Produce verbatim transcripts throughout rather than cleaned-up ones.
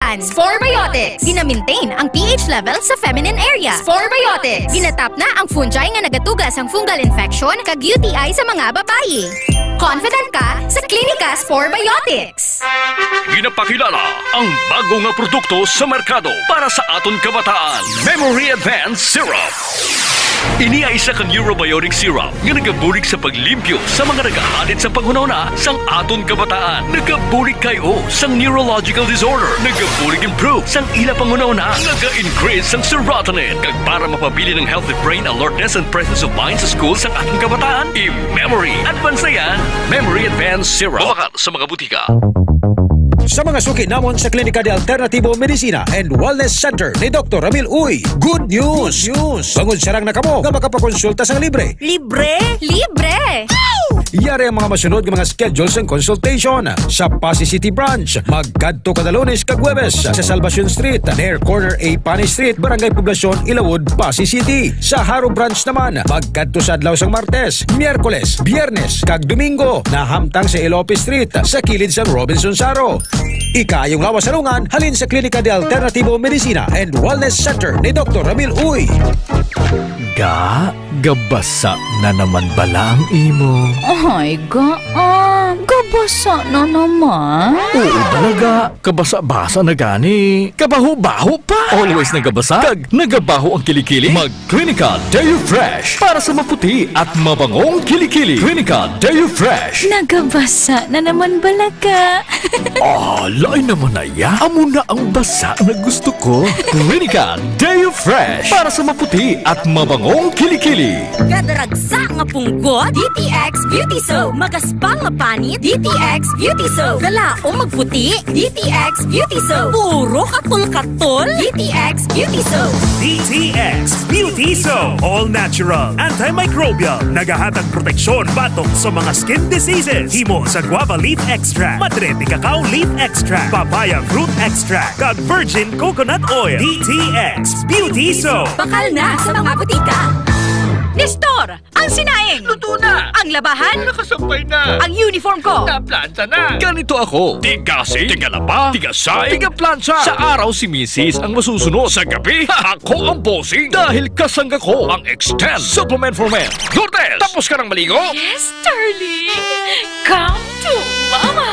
Spore Biotics. Gina-maintain ang P H level sa feminine area. Spore Biotics. Ginatap na ang fungi nga nagatuga sang fungal infection kag U T I sa mga babayi. Confident ka sa Klinika Spore Biotics. Ginapakilala ang bago nga produkto sa merkado para sa aton kabataan, Memory Advance Syrup. Ini ay isa ka neurobiotic syrup nga nagabulig sa paglimpyo sa mga nagahalit sa panghunahuna sang aton kabataan. Nagabulig kay o sang neurological disorder. Nagabulig improve sang ila panghunahuna. Naga-increase sang serotonin. Kag para mapabilin ang healthy brain alertness and presence of mind sa school sang aton kabataan, i-memory advance na yan. Memory Advance Syrup. Mabakal sa mga butika. Sa mga suki namon sa Klinika de Alternativo Medicina and Wellness Center ni Doktor Ramil Uy, good news! Good news! Bangod sarang na kamo nga makapakonsulta sang libre. Libre? Libre! Yari ang mga masunod nga mga schedule sang consultation. Sa Passi City Branch, magkadto kada Lunes kag Huwebes sa Salvacion Street, near corner A Pani Street, Barangay Poblacion, Ilawod, Passi City. Sa Jaro Branch naman, magkadto sa adlaw sang Martes, Miyerkules, Biyernes, kag Domingo, nahamtang sa Ilope Street, sa kilid sang Robinson Jaro. Ikaayong lawas sa lungan halin sa Klinika de Alternativo Medicina and Wellness Center ni Doktor Ramil Uy. Ga, gabasa na naman bala ang imo? Ay, ga, ah, gabasa na naman. Oo, bala, ga. Kabasa-basa na gani. Kabaho-baho pa. Always nagabasa kag nagabaho ang kilikili. Mag Clinica Deo Fresh para sa maputi at mabangong kilikili. Clinica Deo Fresh. Nagabasa na naman bala ka. Ah, lain naman na ya. Amo na ang basa na gusto ko. Clinica Deo Fresh para sa maputi at mabangong kilikili. Kadaragsa nga punggot, D T X Beauty Soap. Magaspang nga panit, D T X Beauty Soap. Kalaom magputi, D T X Beauty Soap. Puro katol-katol, D T X Beauty Soap. D T X Beauty Soap. All natural, antimicrobial. Nagahatag proteksyon batok sa mga skin diseases. Himo sa guava leaf extract, madre de cacao leaf extract, papaya fruit extract, kag virgin coconut oil. D T X Beauty Soap. Bakal na sa mga butika. Nestor, ang sinaing. Luto na. Ang labahan. Nakasampay na. Ang uniform ko. Naplanta na. Ganito ako. Tigasing, tigalaba, tigasay, tigaplantsa. Sa araw si misis ang masusunod. Sa gabi, ako ang bossing. Dahil kasangga ko ang Extend Supplement for Men. Lourdes, tapos ka nang maligo? Yes, darling. Come to Mama.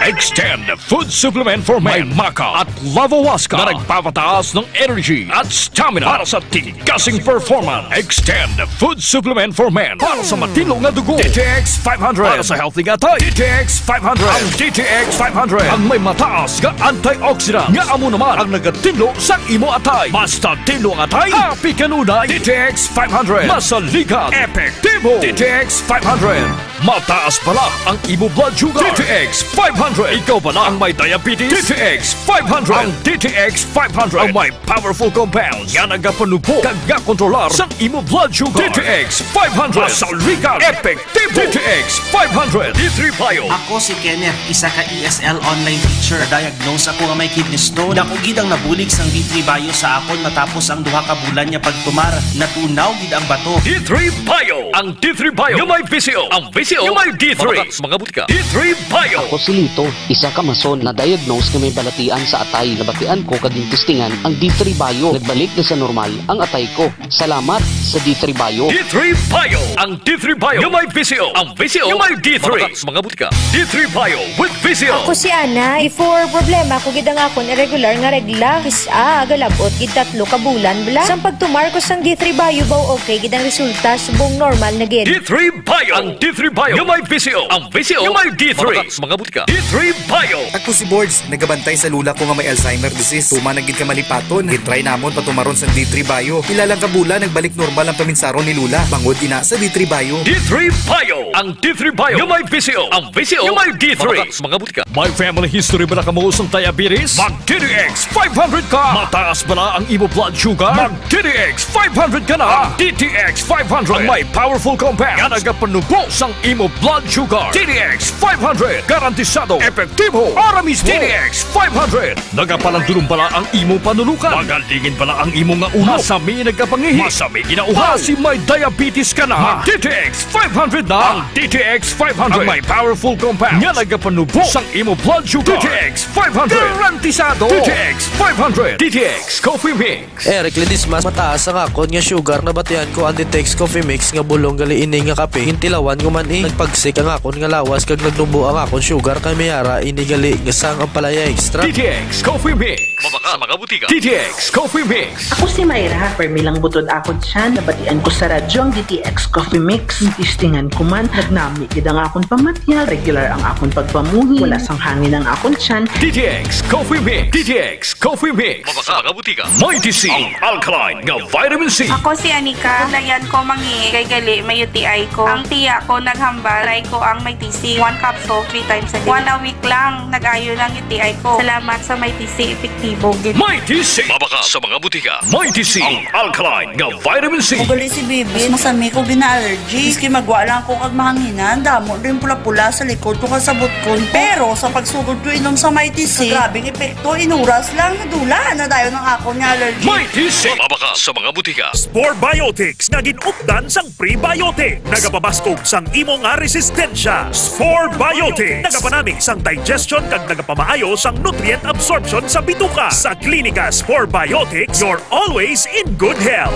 Extend Food Supplement for Men. May maca at lavawaska na nagpapataas ng energy at stamina para sa tigasing performance. Extend Food Supplement for Men para sa matinlo nga dugo. D T X five hundred para sa healthy nga atay. D T X five hundred. Ang D T X five hundred ang may mataas nga antioxidant nga amo naman ang nagatinlo sang imo atay. Basta tinlo ang atay, happy kanunay. D T X five hundred. Masaligan, epektibo. D T X five hundred. Mataas bala ang imo blood sugar? D T X five hundred. Ikaw bala ang may diabetes? D T X five hundred. Ang D T X five hundred ang may powerful compounds nga nagapanubo kag gakontrolar sang imo blood sugar. D T X five hundred. Masaligan, epektibo. D T X five hundred. D three Bio. Ako si Kenneth, isa ka E S L online teacher. Diagnose ako nga may kidney stone. Dako gid ang nabulig sang D three Bio sa akon matapos ang duha ka bulan nga pagtumar. Natunaw gid ang bato. D three Bio. Ang D three Bio nga may V C O. Ang V C O nga may D three. Mabakal sa mga butika. D three Bio. Ako si Lito, isa ka mason na diagnose nga may balatian sa atay. Nabatian ko kag gintistingan ang D three Bio. Nagbalik na sa normal ang atay ko. Salamat sa D three Bio. D three Bio. Ang D three Bio nga may V C O. Ang V C O nga may D three. Mabakal sa mga butika. D three Bio with V C O. Ako si Ana. Before, problema ko gid ang akon irregular nga regla. Kis-a, galab-ot gid tatlo ka bulan bala. Sang pagtumar ko sang D three Bio, baw okay gid ang resulta, subong normal na gid. D three Bio. Ang D three Bio nga may V C O. Ang V C O nga may D three. Mabakal sa mga butika. D three Bio. Ako si Bords, nagabantay sa lula ko nga may Alzheimer disease. Tuman na gid ka malipaton. Gintry namon patumaron sang D three Bio. Pila lang ka bulan, nagbalik normal ang paminsaron ni lula. Bangod ina sa D three Bio. D three Bio. Ang D three Bio nga may V C O. Ang V C O nga may D three. Mabakal sa mga butika. May family history bala kamo sang diabetes? Mag D T X five hundred ka. Mataas bala ang imo blood sugar? Mag D T X five hundred ka na. Ang D T X five hundred ang may powerful compound nga nagapanubo sang imo blood sugar. D T X five hundred, garantisado, epektibo, ara mismo. D T X five hundred, nagapalandulong bala ang imo panulukan? Magalingin bala ang imo nga ulo? Masami nagapangihi? Masami ginauhaw? Basi may diabetes ka na? Mag D T X five hundred na. Ang D T X five hundred ang may powerful compound nga nagapanubo sang Mo blood sugar. D T X five hundred. Garantisado. D T X five hundred. D T X Coffee Mix. Eric Ledesma, mataas ang akon nga sugar. Nabatian ko ang D T X Coffee Mix nga bulong gali ini nga kape. Gintilawan ko man, eh. Nagpagsik ang akon nga lawas kag nagnubo ang akon sugar, kay may ara ini gali nga sang ampalaya extra. D T X Coffee Mix. Mabakal sa mga butika. D T X Coffee Mix. Ako si Myra. Permi lang butod akon tiyan. Nabatian ko sa radyo ang D T X Coffee Mix. Testingan ko man. Nagnami gid ang akon pamatyag. Regular ang akon pagpamuhi. Wala sang hangin ang akon tiyan. D T X Coffee Mix. D T X Coffee Mix. Mabakal sa mga butika. Mighty C, ang alkaline nga vitamin C. Ako si Anika. Layan ko mangi kay gali may U T I ko. Ang tiya ko naghambal, try ko ang Mighty C. One capsule, three times a day. One a week lang, nag-ayo lang U T I ko. Salamat sa Mighty C, epektibo gid. Mighty C. Mabakal sa mga butika. Mighty C, ang alkaline nga vitamin C. Ugali si Bibi, masami ko gina-allergy. Maski magwa lang ako kag mahanginan, damo din pula-pula sa likod ko kag sa butkon ko. Pero sa pagsugod ko inom sa Mighty C, grabing epekto, inuras lang, nadula na dayon ang akon nga allergy. Mighty C. Mabakal sa mga butika. Spore Biotics nga gin-updan sang prebiotic. Nagapabaskog sang imo nga resistensya. Spore Biotics. Nagapanami sang digestion kag nagapamaayo sang nutrient absorption sa bituka. Sa Klinika Spore Biotics, you're always in good health.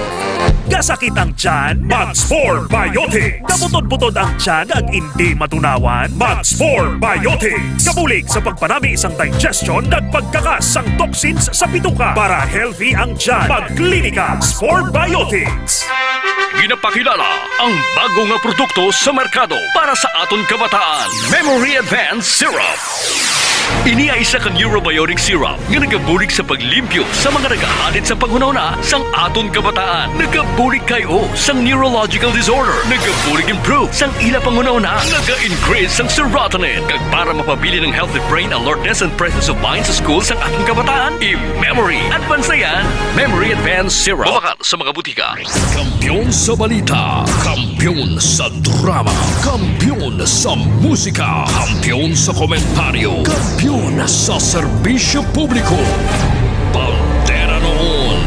Kasakit ang tiyan? Mag Spore Biotics. Kabutod-butod ang tiyan kag indi matunawan? Mag Spore Biotics. Kabulig sa pagpanami sang digestion kag pagkakas sang toxins sa bituka. Para healthy ang tiyan, mag Klinika Spore Biotics. Ginapakilala ang bago nga produkto sa merkado para sa aton kabataan, Memory Advance Syrup. Ini ay isa ka neurobiotic syrup nga nagabulig sa paglimpyo sa mga nagahalin sa panghunahuna sang aton kabataan. Nagabulig kay o sang neurological disorder. Nagabulig improve sang ila panghunahuna. Naga-increase sang serotonin. Kag para mapabilin ang healthy brain alertness and presence of mind sa school sang aton kabataan, i-Memory Advance na yan. Memory Advance Syrup. Mabakal sa mga butika. Kampiyon sa balita, kampiyon sa drama, kampiyon sa musika, kampiyon sa komentaryo, kampiyon sa serbisyo publiko. Bandera noon,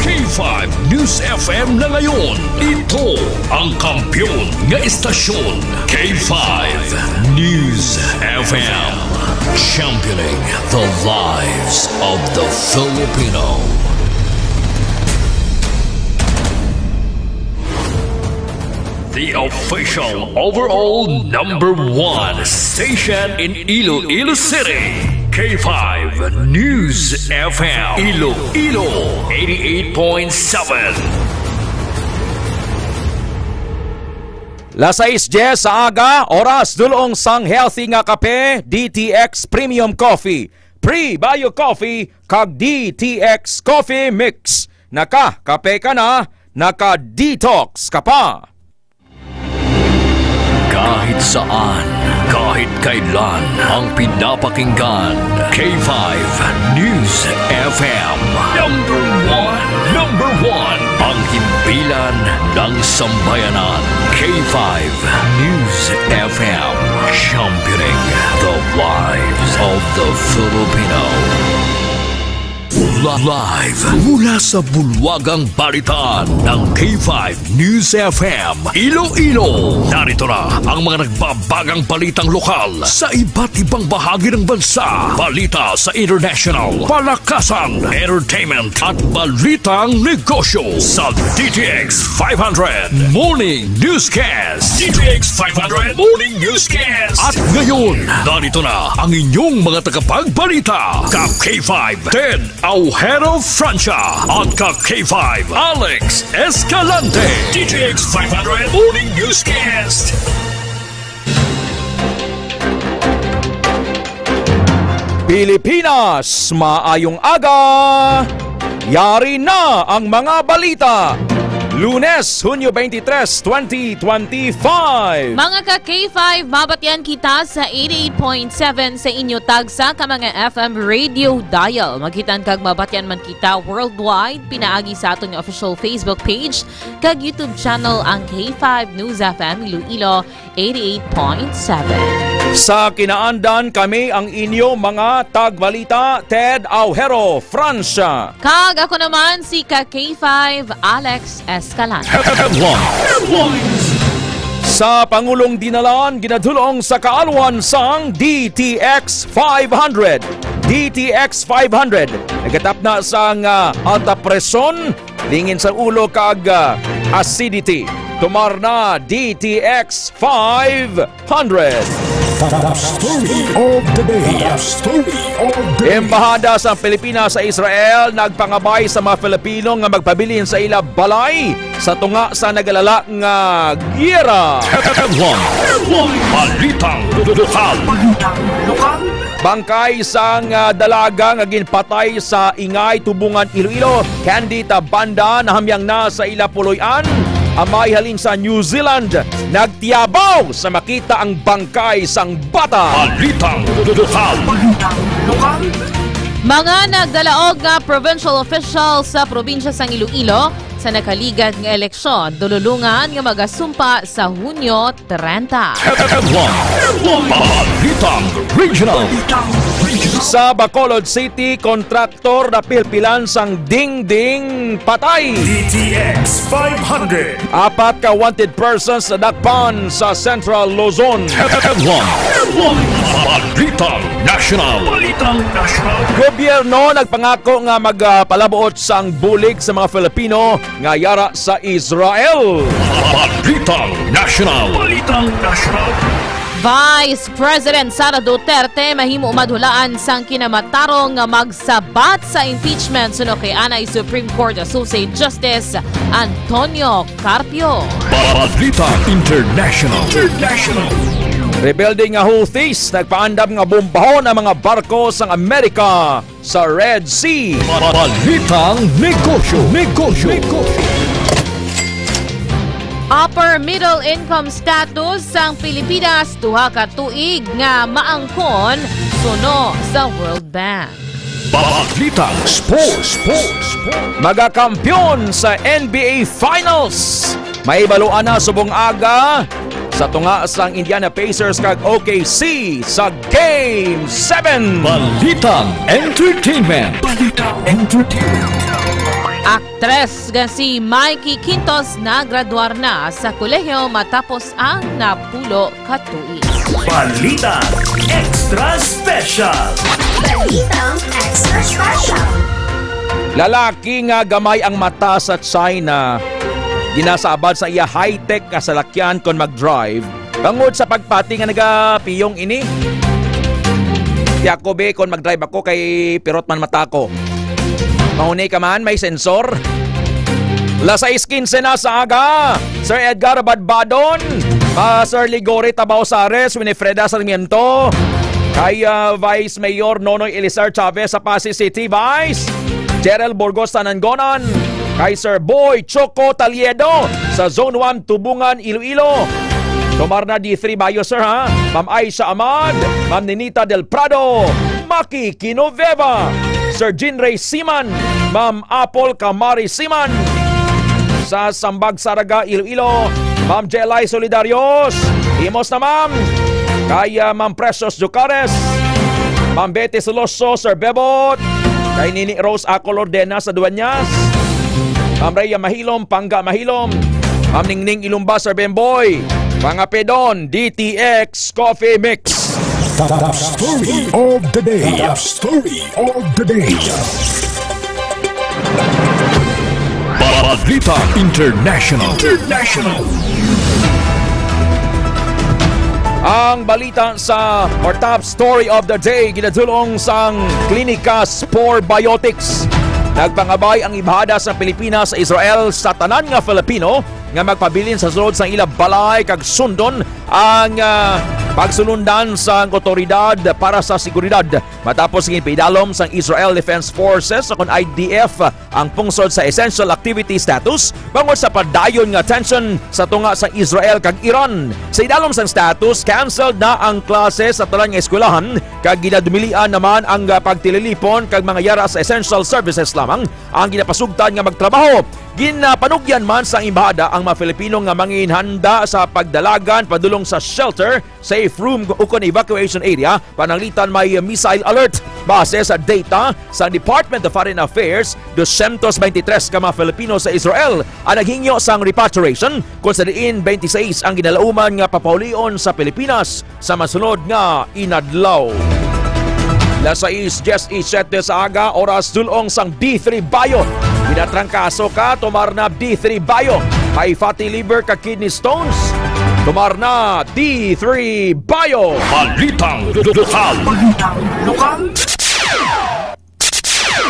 K five News F M na ngayon. Ito ang kampiyon nga istasyon, K five News F M. Championing the lives of the Filipino. The official overall number one station in Iloilo City, K five News F M, Iloilo, eighty-eight point seven. Las sais dyes sa aga, oras dulong sang healthy nga kape, D T X Premium Coffee, Pre-Bio Coffee, kag D T X Coffee Mix. Naka-kape ka na, naka-detox ka pa. Kahit saan, kahit kailan, ang pinapakinggan, K five News F M. Number one, number one, ang himpilan ng sambayanan, K five News F M, championing the lives of the Filipino. Live mula sa bulwagang balitaan ng K five News F M Iloilo. Narito na ang mga nagbabagang balitang lokal sa iba't ibang bahagi ng bansa. Balita sa international, palakasan, entertainment, at balitang negosyo sa D T X five hundred Morning Newscast. D T X five hundred Morning Newscast. At ngayon, narito na ang inyong mga tagapagbalita, ka K five Ted Aujero Francia at ka K five Alex Escalante. D T X five hundred Morning Newscast. Pilipinas, maayong aga! Yari na ang mga balita. Lunes, Hunyo twenty-three, twenty twenty-five. Mga ka K five, mabatian kita sa eighty-eight point seven sa inyo tagsa ka mga F M radio dial. Makitaan kag mabatian man kita worldwide pinaagi sa aton nga official Facebook page kag YouTube channel, ang K five News F M Iloilo, eighty-eight point seven. Sa kinaandan, kami ang inyo mga tagbalita, Ted Aujero, Francia. Kag ako naman si ka K five, Alex Escalante. Headlines. Headlines. Sa Pangulong Dinalan, ginadulong sa kaalwan sang D T X five hundred. D T X five hundred, nagatapna sang, ah, alta presyon, lingin sa ulo kag, ah, acidity. Tumar na D T X five hundred. Top story of the day. Top story of the day. Embahada sa Pilipinas sa Israel nagpangabay sa mga Filipino nga magpabilin sa ila balay sa tunga sa nagalala nga giyera. Headline. Balitang lokal. Bangkay sang, ah, dalaga nga ginpatay sa Ingay, Tubungan, Iloilo, Candida Banda, nahamyang na sa ila puloy-an. Amay halin sa New Zealand nagtiyabaw sa makita ang bangkay sang bata. Balitang lokal. Mga nagdalaog nga provincial official sa probinsya sang Iloilo sa nakaligad nga eleksyon, dululungan nga magasumpa sa Hunyo trenta. Headline. Balitang regional. Sa Bacolod City, kontraktor napilpilan sang dingding patay. D T X five hundred. Apat ka wanted persons nadakpan sa Central Luzon. Headline. Balitang national. Balitang national. Gobyerno nagpangako nga magpalabuot sang bulig sa mga Filipino nga yara sa Israel. Balitang national. Balitang national. Vice President Sara Duterte mahimo madhulaan sang kinamatarong nga magsabat sa impeachment suno kay anay Supreme Court Associate Justice Antonio Carpio. Balita International. International. Rebelde nga Houthis nagpaandam nga bombahon ang mga barko sang Amerika sa Red Sea. Balitang negosyo, negosyo, negosyo. Upper middle income status sang Pilipinas, duha ka tuig nga maangkon suno sa World Bank. Balitang sports, sports, sports. Magakampiyon sa N B A Finals. Mahibaluan na subong aga sa tunga sang Indiana Pacers kag O K C sa Game seven. Balitang entertainment. Balitang entertainment. Aktres nga si Mikey Quintos nagradwar na sa kolehiyo matapos ang napulo ka tuig. Balita Extra Special. Balitang Extra Special. Lalaki nga gamay ang mata sa China, ginasabad sa iya high-tech nga salakyan kon mag-drive, bangod sa pagpati nga nagapiyong ini. Di ako, be, kon mag-drive ako kay pirot man mata ko. Mahuni ka man, may sensor. Las sais quince na sa aga. Sir Edgar Badbadon, ah, Sir Ligore Tabao Sares, Winifreda Sarmiento, kay, ah, Vice Mayor Nonoy Elizar Chavez sa Passi City, Vice Gerald Burgos Tanangonan, kay Sir Boy Choco Taliedo sa Zone one, Tubungan, Iloilo. Tumar na D three Bayo, sir, ha? Ma'am Aisha Ahmad, Ma'am Ninita Del Prado, Maki Kinoveva, Sir Jean Ray Siman, Ma'am Apple Kamari Siman. Sa Sambag, Saraga, Iloilo, Ma'am Jelay Solidarios. Imos na, ma'am. Kay, ah, Ma'am Precious Jucares, Ma'am Betty Soloso, Sir Bebot. Kay Nini Rose Acol Ordena sa Dueñas. Ma'am Rhea Mahilom, Pangga Mahilom. Ma'am Ningning Ilumba, Sir Bemboy. Mga pedon, D T X Coffee Mix. Top story of the day. Top story of the day. Balita International. International. Ang balita sa, or top story of the day, ginadulong sang Klinika Spore Biotics. Nagpangabay ang Embahada sa Pilipinas sa Israel sa tanan nga Filipino nga magpabilin sa sulod sang ila balay kag sundon ang, ah, pagsulundan sang otoridad para sa seguridad, matapos ginpaidalom sang Israel Defense Forces o kon I D F ang pungsod sa essential activity status bangod sa padayon nga tension sa tunga sa Israel kag Iran. Sa idalom sang status, canceled na ang klase sa tanan nga eskwelahan kag ginadumilian naman ang, ah, pagtililipon kag mga yara sa essential services lamang ang ginapasugtan nga magtrabaho. Ginapanugyan man sang embahada ang mga Filipino nga manginhanda sa pagdalagan padulong sa shelter, safe room, ukon evacuation area, pananglitan may missile alert. Base sa data sa Department of Foreign Affairs, dosyentos beintitres ka mga Filipino sa Israel ang naghingyo sang repatriation, kung sa diin twenty-six ang ginalauman nga papahulion sa Pilipinas sa masunod nga inadlaw. Las sais dies y siete sa aga, oras dulong sang D three Bayo. Ginatrangkaso ka, tomar na D three Bayo. High fatty liver ka, kidney stones, tomar na D three Bayo. Balitang lokal.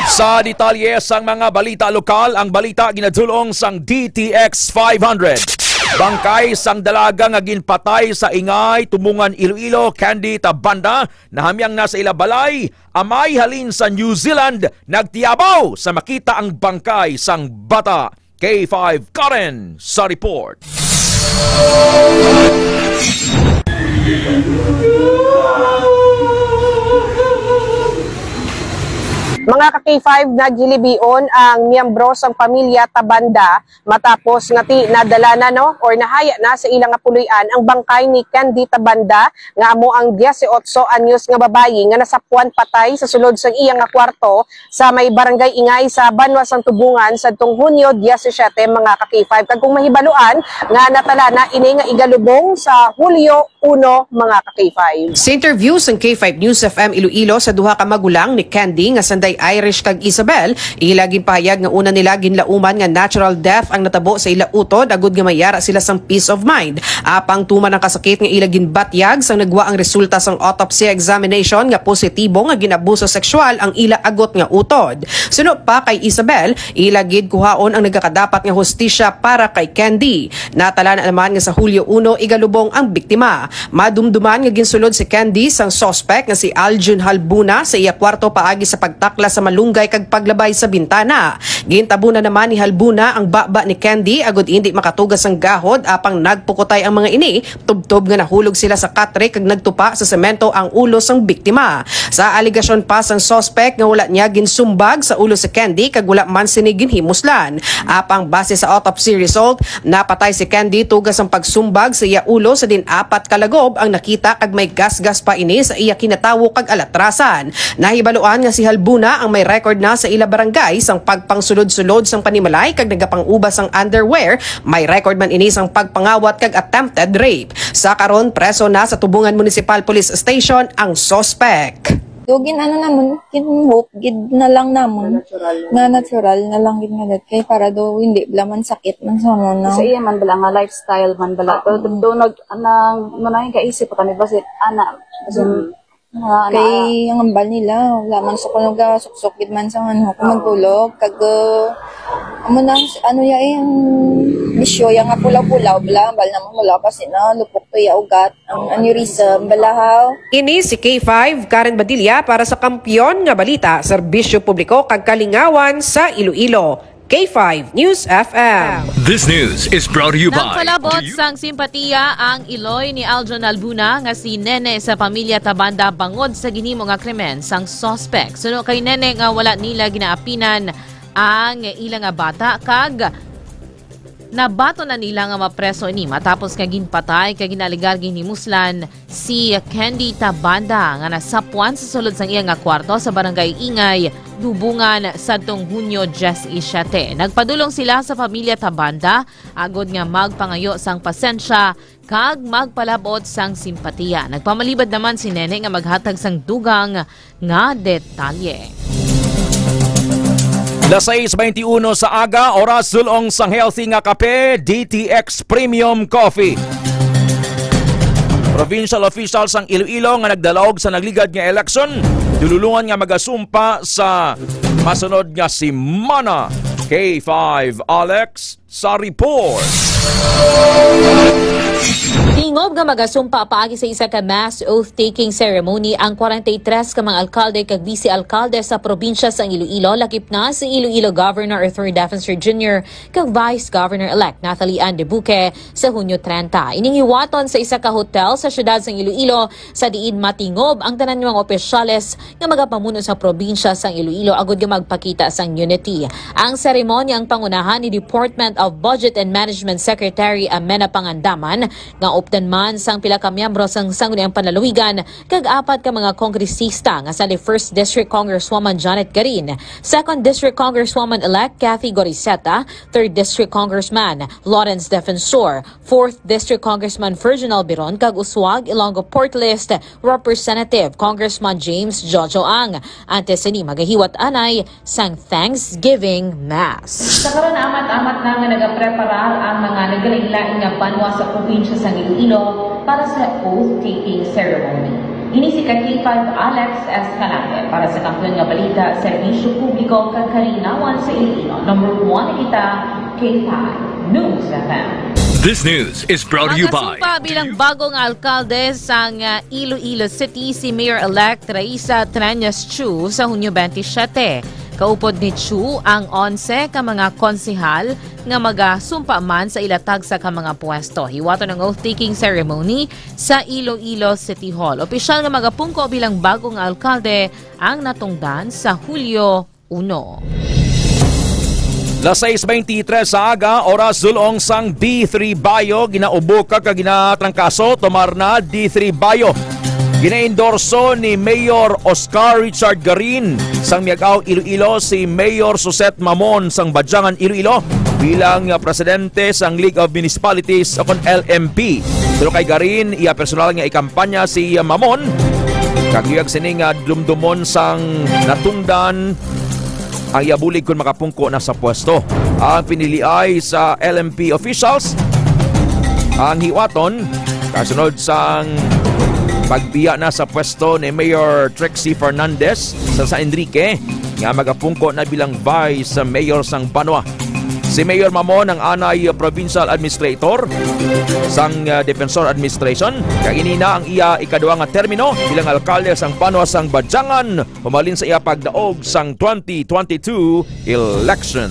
Sa detalye sang mga balita lokal, ang balita ginadulong sang D T X five hundred. Bangkay sang dalaga nga ginpatay sa Ingay, Tumbungan, Iloilo, Candy Tabanda, nahamyang na sa ila balay. Amay halin sa New Zealand nagtiyabaw sa makita ang bangkay sang bata. K five Karen sa report. Mga ka-K five, naghilibion ang miyembro sang pamilya Tabanda matapos nga ti nadala na, no, or nahaya na sa ila nga puloy-an ang bangkay ni Candy Tabanda, nga amo ang dieciocho anyos nga babayi nga nasapuan patay sa sulod sang iya nga kwarto sa may Barangay Ingay sa Banwa sang Tumbungan sadtong Hunyo diyesisiete, mga ka-K five. Kag kung mahibaluan nga natala na ini nga igalubong sa Hulyo uno, mga ka-K five. Sa interview sang K five News F M Iloilo sa duha ka magulang ni Candy nga sanday Irish kag Isabel, ila ginpahayag nga una nila ginlauman nga natural death ang natabo sa ila utod agud nga mayara sila sang peace of mind. Apang tuman ang kasakit nga ila ginbatyag sang nagwa ang resulta sang autopsy examination nga positibo nga ginabuso sexual ang ila agot nga utod. Suno pa kay Isabel, ila gid kuhaon ang nagakadapat nga hustisya para kay Candy. Natala na naman nga sa Hulyo uno igalubong ang biktima. Madumduman nga ginsulod si Candy sang suspek nga si Aljun Halbuna sa iya kwarto paagi sa pagtaklas sa malunggay kag paglabay sa bintana. Gintabunan naman ni Halbuna ang baba ni Candy agud indi makatugas ang gahod, apang nagpukutay ang mga ini tubtob nga nahulog sila sa katre kag nagtupa sa semento ang ulo sang biktima. Sa alegasyon pa sang suspek nga wala niya ginsumbag sa ulo si Candy kag wala man sini ginhimuslan. Apang base sa autopsy result, napatay si Candy tuga sang pagsumbag sa iya ulo sa diin apat ka lagob ang nakita kag may gasgas pa ini sa iya kinatawo kag alatrasan. Nahibaluan nga si Halbuna ang may record na sa ila barangay sang pagpangsulod-sulod sang panimalay kag nagapang-uba sang underwear. May record man ini sang pagpangawat kag attempted rape. Sa karon, preso na sa Tumbungan Municipal Police Station ang suspek. Do gin ano namon, gin-hope gid na lang namon nga natural na lang gid nga death, kay para do hindi bala man sakit man sa amon. Sa iya man bala nga lifestyle man bala. Pero do, do nag nang manay kaisip pa kami basit ana. Basin, nga ana. Kay ang ambal nila wala man sa kuno ga suksok gid man sa ano kung magtulog kag uh, amo na ang s- ano ya eh ang bisyo ya nga pulaw-pulaw bala ambal namon wala kasi na lupok to ya ugat. Ang aneurysm, balahaw. Ini si K five, Karen Badilla para sa Kampiyon nga Balita, Serbisyo Publiko kag Kalingawan sa Iloilo. K five News F M. This news is brought to you by Nagpalabot sang simpatiya ang iloy ni Aljon Albuna nga si Nene sa pamilya Tabanda bangod sa ginhimo nga krimen sang suspek. Suno kay Nene nga wala nila ginaapinan ang ila nga bata kag nabaton na nila nga mapreso ini matapos nga ginpatay kag ginalegar ginhimuslan si Candy Tabanda nga nasapuan sa sulod sang iya nga kwarto sa Barangay Ingay, Dubungan, sadtong Hunyo diyes y siyete. Nagpadulong sila sa pamilya Tabanda agod nga magpangayo sang pasensya kag magpalabot sang simpatiya. Nagpamalibad naman si Nene nga maghatag sang dugang nga detalye. Las sais beintiuno sa aga, oras dulong sang healthy nga kape, D T X Premium Coffee. Provincial officials sang Iloilo nga nagdalaog sa nagligad nga eleksyon, dululungan nga magasumpa sa masunod nga semana. K five Alex sa report. Tingob nga magasumpa paagi sa isa ka mass oath-taking ceremony ang kwarenta y tres ka mga alkalde kag bise-alkalde sa probinsya sang Iloilo, lakip na si Iloilo Governor or Third Defensor Junior kag Vice Governor-elect Nathalie Ann Debuque sa Hunyo trenta. Ining hiwaton sa isa ka hotel sa siyudad sang Iloilo, sa diin matingob ang tanan nga mga opisyales nga magapamuno sa probinsya sang Iloilo agud nga magpakita sang unity. Ang seremonya ang pangunahan ni Department of Budget and Management Secretary Amena Pangandaman, nga updan man sang pila ka miyembro sang Sangguniang Panlalawigan kag apat ka mga kongresista nga sa First District Congresswoman Janet Garin, Second District Congresswoman-elect Kathy Goriseta, Third District Congressman Lawrence Defensor, Fourth District Congressman Virgin Albiron kag Usuag, Ilonggo Port List Representative Congressman James Jojo Ang. Antes sini magahiwat anay sang Thanksgiving Mass. Sa karon, amat-amat na nga nagapreparar ang mga nagalain-lain nga banwa sa probinsya sang Iloilo para sa oath-taking ceremony. Ini si ka K five Alex Escalante para sa Kampiyon nga Balita, Serbisyo Publiko kag Kalinawan sa Iloilo, number one na kita, K five News F M. This news is brought to you by Makasumpa bilang bago nga alkalde sang, ah, Iloilo City si Mayor-elect Raisa Treñas Chu sa Hunyo twenty-seven. Kaupod ni Chu ang onse ka mga konsehal nga magasumpa man sa ila tagsa ka mga pwesto. Hiwaton ang oath-taking ceremony sa Iloilo City Hall. Opisyal nga magapungko bilang bago nga alkalde ang natungdan sa Hulyo uno. Las sais beintitres sa aga, oras dulong sang D three Bayo, ginaubok kag ginatrangkaso, tumar na D three Bayo. Ginaendorso ni Mayor Oscar Richard Garin sang Miag-ao, Iloilo, si Mayor Suset Mamon sang Badyangan, Iloilo, bilang, ah, presidente sang League of Municipalities o kon L M P. Pero kay Garin, iya personal nga ikampanya si, ah, Mamon, kag luyag sini nga dumdumon sang natungdan ang iya bulig kon makapungko na sa pwesto. Ang piniliay sa L M P officials ang hiwaton kasunod sang pagbiya na sa pwesto ni Mayor Trixie Fernandez sa San Enrique nga magapungko na bilang Vice Mayor sang banwa. Si Mayor Mamon ang anay provincial administrator sang, ah, Defensor Administration, kag ini na ang iya ikaduha nga termino bilang alkalde sang banwa sang Badyangan humalin sa iya pagdaog sang twenty twenty-two election.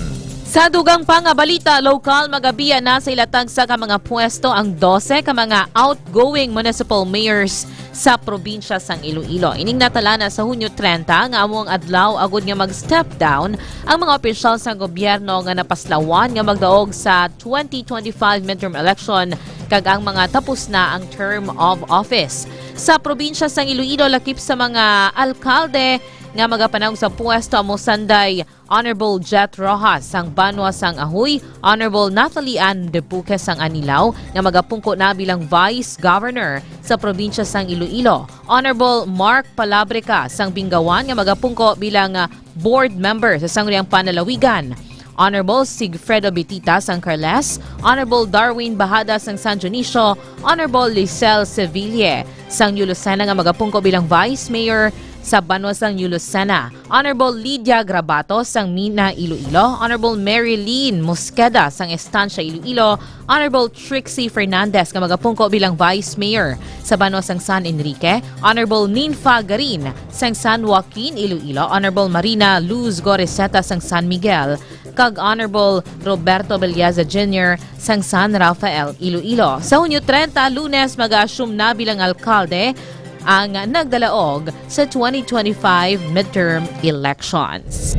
Sa dugang pa nga balita, lokal, magabiya na sa ila tagsa ka mga pwesto ang dose ka mga outgoing municipal mayors sa probinsya sang Iloilo. Ining natala na sa Hunyo trenta nga amo ang adlaw agud nga mag-step down ang mga opisyal sa gobyerno nga napaslawan nga magdaog sa twenty twenty-five midterm election kag ang mga tapos na ang term of office. Sa probinsya sang Iloilo, lakip sa mga alkalde nga magapanaog sa pwesto amo sanday Honorable Jet Rojas sang banwa sang Ajuy, Honorable Nathalie Ann Debuque sang Anilao nga magapungko na bilang Vice Governor sa probinsya sang Iloilo, Honorable Mark Palabrica sang Bingawan nga magapungko bilang, ah, board member sa Sangguniang Panlalawigan, Honorable Sigfredo Bitita sang Carles, Honorable Darwin Bahada sang San Dionisio, Honorable Lisel Seville sang New Lucena nga magapungko bilang Vice Mayor sa banwa sang New Lucena, Honorable Lydia Grabato sang Mina, Iloilo, Honorable Mary Lynn Mosqueda sang Estancia, Iloilo, Honorable Trixie Fernandez nga magapungko bilang Vice Mayor sa banwa sang San Enrique, Honorable Ninfa Garin sang San Joaquin, Iloilo, Honorable Marina Luz Goriseta sang San Miguel, kag Honorable Roberto Belleza Junior sang San Rafael, Iloilo. Sa Hunyo trenta, Lunes, mag-assume na bilang alkalde ang nagdalaog sa twenty twenty-five midterm elections.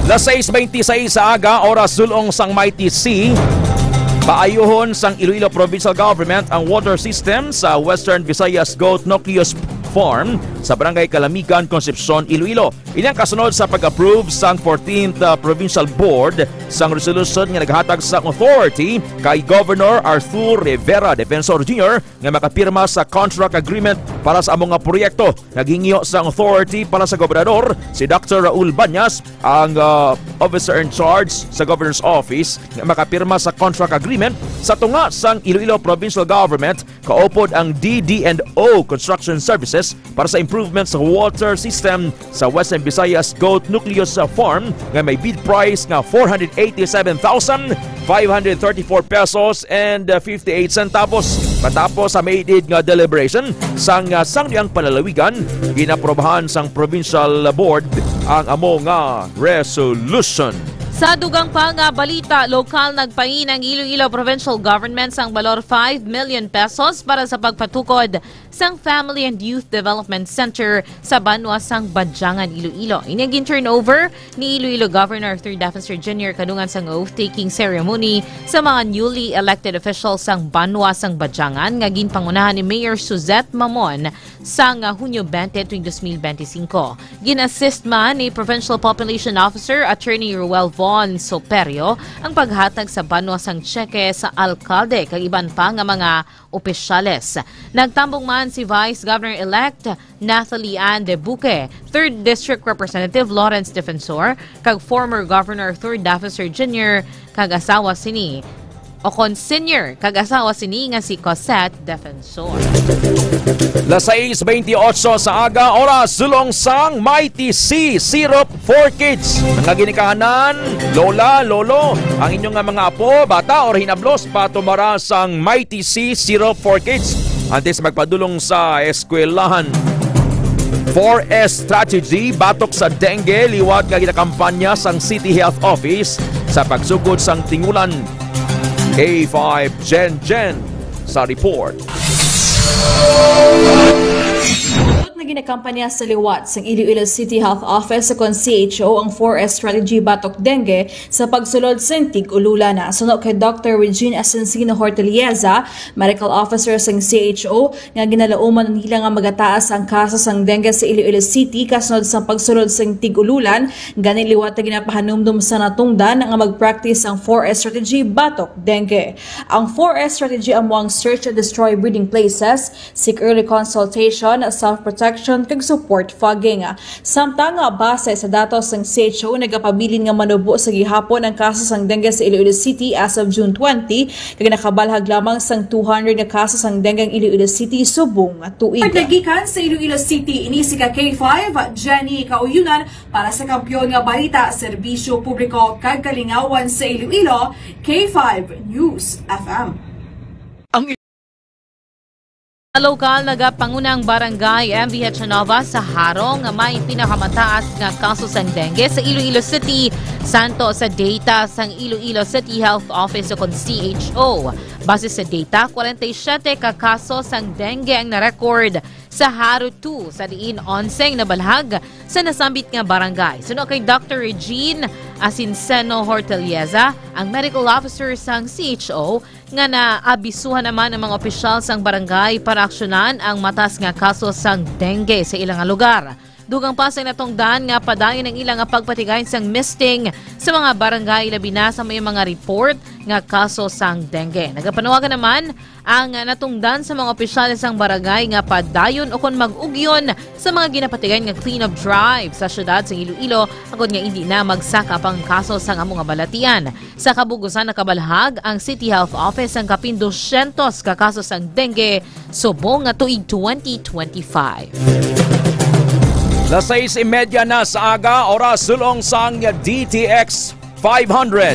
Las sais beintiseis sa aga, oras dulong sang Mighty C. Paayuhon sang Iloilo Provincial Government ang water system sa Western Visayas Goat Nucleus Farm sa Barangay Kalamigan, Concepcion, Iloilo. Ini ang kasunod sa pag-approve sang fourteenth, uh, Provincial Board sang resolution nga naghatag sa authority kay Governor Arthur Rivera Defensor Junior nga makapirma sa contract agreement para sa amo nga proyekto. Naghingyo sang authority para sa gobernador si Doctor Raul Bañas, ang, uh, officer in charge sa governor's office, nga makapirma sa contract agreement sa tunga sang Iloilo Provincial Government kaupod ang D D and O Construction Services para sa improvement sa water system sa Western Visayas Goat Nucleus Farm nga may bid price nga four hundred eighty-seven thousand five hundred thirty-four pesos and fifty-eight centavos. Matapos sa maidid nga deliberation sang, ah, Sangguniang Panlalawigan, ginaprobahan sang Provincial Board ang amo nga resolution. Sa dugang pa nga balita, lokal, nagpain ang Iloilo Provincial Government sang balor five million pesos para sa pagpatukod sang Family and Youth Development Center sa banwa sang Badjangan, Iloilo. Ini ang gin-turnover ni Iloilo Governor Third Officer Junior kadungan sang oath-taking ceremony sa mga newly elected officials sang banwa sang Badjangan nga ginpangunahan ni Mayor Suzette Mamon sang Hunyo twenty, tuig dos mil benti singko. Gin-assist man ni Provincial Population Officer Attorney Ruel Von Soperio ang paghatag sa banwa sang tseke sa alkalde kag iban pa nga mga opisyales. Nagtambong man si Vice Governor-elect Nathalie Ann Debuque, Third District Representative Lawrence Defensor, kag former Governor Third Officer Junior kag asawa sini, o kon senior kag asawa sini nga si Cosette Defensor. Las sais bentiocho sa aga, oras sulong sang Mighty C Syrup for Kids. Mga ginikanan, lola, lolo, ang inyo nga mga apo, bata, or hinablos, patumara sang Mighty C Syrup for Kids antes magpadulong sa eskwelahan. Four S strategy batok sa dengue liwat nga ginakampanya sang City Health Office sa pagsugod sang tingulan. A five Gen Gen sa report. Nga ginakampanya sa liwat sang Iloilo City Health Office o kon C H O ang four S strategy batok dengue sa pagsulod sang tig-ululan. Suno kay Doctor Regine Asensino Hortelieza, medical officer sang C H O, nga ginalauman nila nga magataas ang kaso sang dengue sa Iloilo City kasunod sa pagsulod sang tig-ululan, gani liwat nga ginapahanumdom sa natungdan nga mag-practice ang four S strategy batok dengue. Ang four S strategy amo ang search and destroy breeding places, seek early consultation, self-protection, kag support fogging. Samtang, ah, base sa datos sang C H O, nagapabilin nga manubo sa gihapon ang kaso sang dengue sa Iloilo City as of June twenty, kag nakabalhag lamang sang two hundred nga kaso sang dengue ang Iloilo City subong nga tuig. Naggikan sa Iloilo City, ini si ka K five, Jenny Kauyunan, para sa Kampiyon nga Balita, Serbisyo Publiko kag Kalingawan sa Iloilo, K five News F M. Ang Sa lokal, nagapanguna ang Barangay M V H Nova sa Jaro nga may pinakamataas nga kaso sang dengue sa Iloilo City, santo sa data sang Iloilo City Health Office o kon C H O. Base sa data, kwarenta y siyete ka kaso sang dengue ang na-record sa Jaro two, sa diin onse ang nabalhag sa nasambit nga barangay. Suno kay Doctor Regine Asinceno Hortelieza, ang medical officer sang C H O, nga naabisuhan naman ang mga opisyal sang barangay para aksyonan ang matas nga kaso sang dengue sa ilang lugar. Dugang pa sa natungdan nga padayon ang ilang pagpatigay sang misting sa mga barangay, labi na sa may mga report nga kaso sang dengue. Nagapanuwagan naman ang natungdan sa mga opisyal sang barangay nga padayon ukon mag-ugyon sa mga ginapatigay nga clean-up drive sa siyudad sang Iloilo, agod nga indi na magsaka pang kaso sang amo nga balatian. Sa kabug-usan, nakabalhag ang City Health Office sang kapin dosyentos ka kaso sang dengue subong nga tuig twenty twenty-five. Las sais y media na sa aga, oras sulong sang D T X five hundred.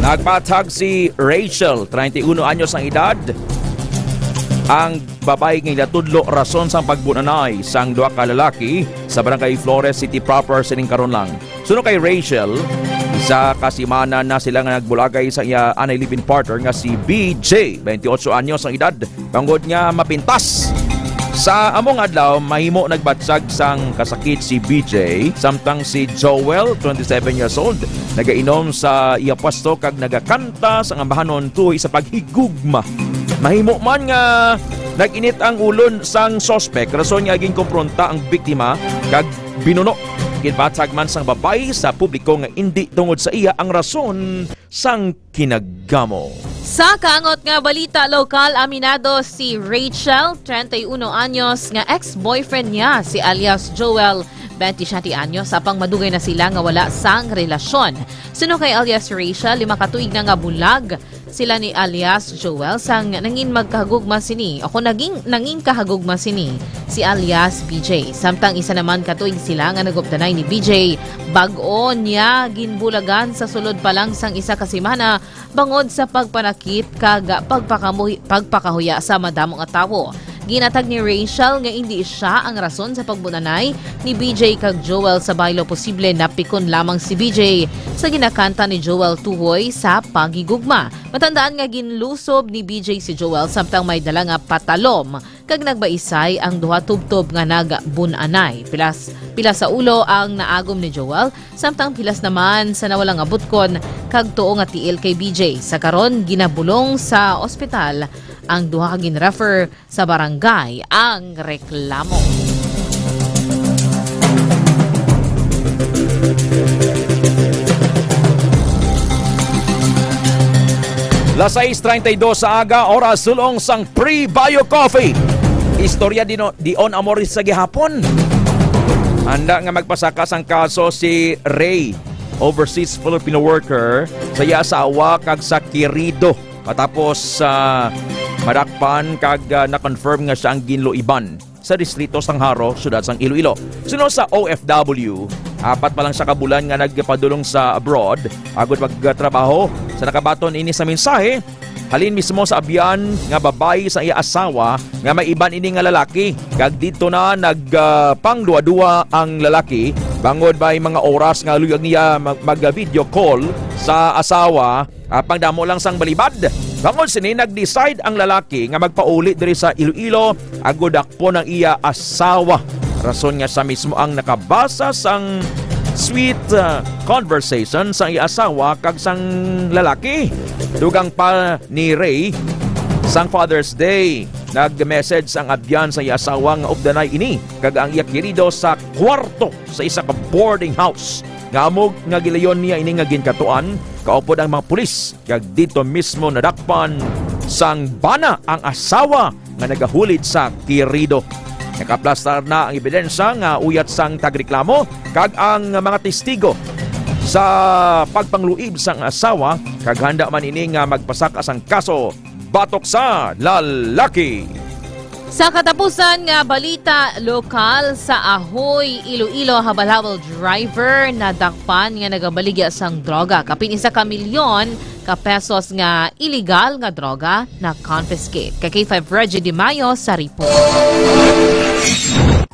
Nagpatag si Rachel, treinta y uno anyos ang edad, ang babayi nga ginatudlo rason sang pagbunanay sang duha ka lalaki sa Barangay Flores City proper sining karon lang. Suno kay Rachel, isa ka semana na sila nga nagbulagay sa iya anay live-in partner nga si B J, twenty-eight anyos ang edad, tungod nga mapintas. Sa among adlaw, mahimo nagbatyag sang kasakit si B J, samtang si Joel, twenty-seven years old, nagainom sa iya pwesto kag nagakanta sang ambahanon tuhoy sa paghigugma. Mahimo man nga nag-init ang ulon sang suspek, rason nga ginkompronta ang biktima kag binuno. Ginbatyag man sang babayi sa publiko nga indi tungod sa iya ang rason sang kinagamo. Sa kaangot nga balita lokal, aminado si Rachel, treinta y uno anyos, nga ex-boyfriend niya si alias Joel, twenty-seven anyos, apang madugay na sila nga wala sang relasyon. Suno kay alias Rachel, lima ka tuig na nga bulag sila ni alias Joel sang nangin magkahagugma sini, o kung naging, nangin kahagugma sini si alias B J. Samtang isa naman ka tuig sila nga nagupdanay ni B J, bag-o niya ginbulagan sa sulod pa lang sang isa ka semana bangod sa pagpanakit kag pagpakamuhi-, pagpakahuya sa madamo nga tawo. Ginatag ni Rachel nga indi sia ang rason sa pagbunanay ni B J kag Joel sa baylo. Posible napikon lamang si B J sa ginakanta ni Joel tuhoy sa paghigugma. Matandaan nga ginlusob ni B J si Joel samtang may dala nga patalom kag nagbaisay ang duha tubtob nga nagbun-anay. Pilas, pila sa ulo ang naagom ni Joel, samtang pilas naman sa nawala nga butkon kag tuo nga tiil kay B J. Sa karon, ginabulong sa ospital ang duha ka ginrefer sa barangay ang reklamo. Las sais treinta y dos sa aga, oras sul-ong sang Pre-Bio Coffee. Istorya di, no, di on amor sa gihapon. Handa nga magpasaka sang kaso si Ray, overseas Filipino worker, sa iya asawa kag sa kirido. Matapos, ah, madakpan kag, ah, na-confirm nga siya ang ginluiban sa distrito sang Jaro, siyudad sang Iloilo. Suno sa O F W, apat pa lang siya ka bulan nga nagpadulong sa abroad agod magtrabaho. Sa nakabaton ini sa mensahe, halin mismo sa abyan nga babayi sa iya asawa nga may iban ini nga lalaki, kag didto na nag, ah, pangduwa-duwa ang lalaki bangod may mga oras nga luyag niya mag, mag-video call sa asawa. Apang damo lang sang balibad. Bangod sini, nag-decide ang lalaki nga magpauli diri sa Iloilo agod dakpon ang iya asawa. Rason nga siya mismo ang nakabasa sang sweet, ah, conversation sang iya asawa kag sang lalaki. Dugang pa ni Ray, sang Father's Day, nag-message ang abyan sa iya asawa nga updanay ini kag ang iya kirido sa kwarto sa isa ka boarding house. Nga amo nga gilayon niya ini nga ginkatuan, kaupod ang mga pulis, kag didto mismo nadakpan sang bana ang asawa nga nagahulid sa kirido. Nakaplastar na ang ebidensya nga uyat sang tagreklamo kag ang mga testigo sa pagpangluib sang asawa, kag handa man ini nga magpasaka sang kaso batok sa lalaki. Sa katapusan nga balita lokal, sa Ahoy, Iloilo, habal-habal driver nadakpan nga nagabaligya sang droga. Kapin isa ka milyon ka pesos nga iligal nga droga na-confiscate. Ka K five Reggie Di Mayo sa report.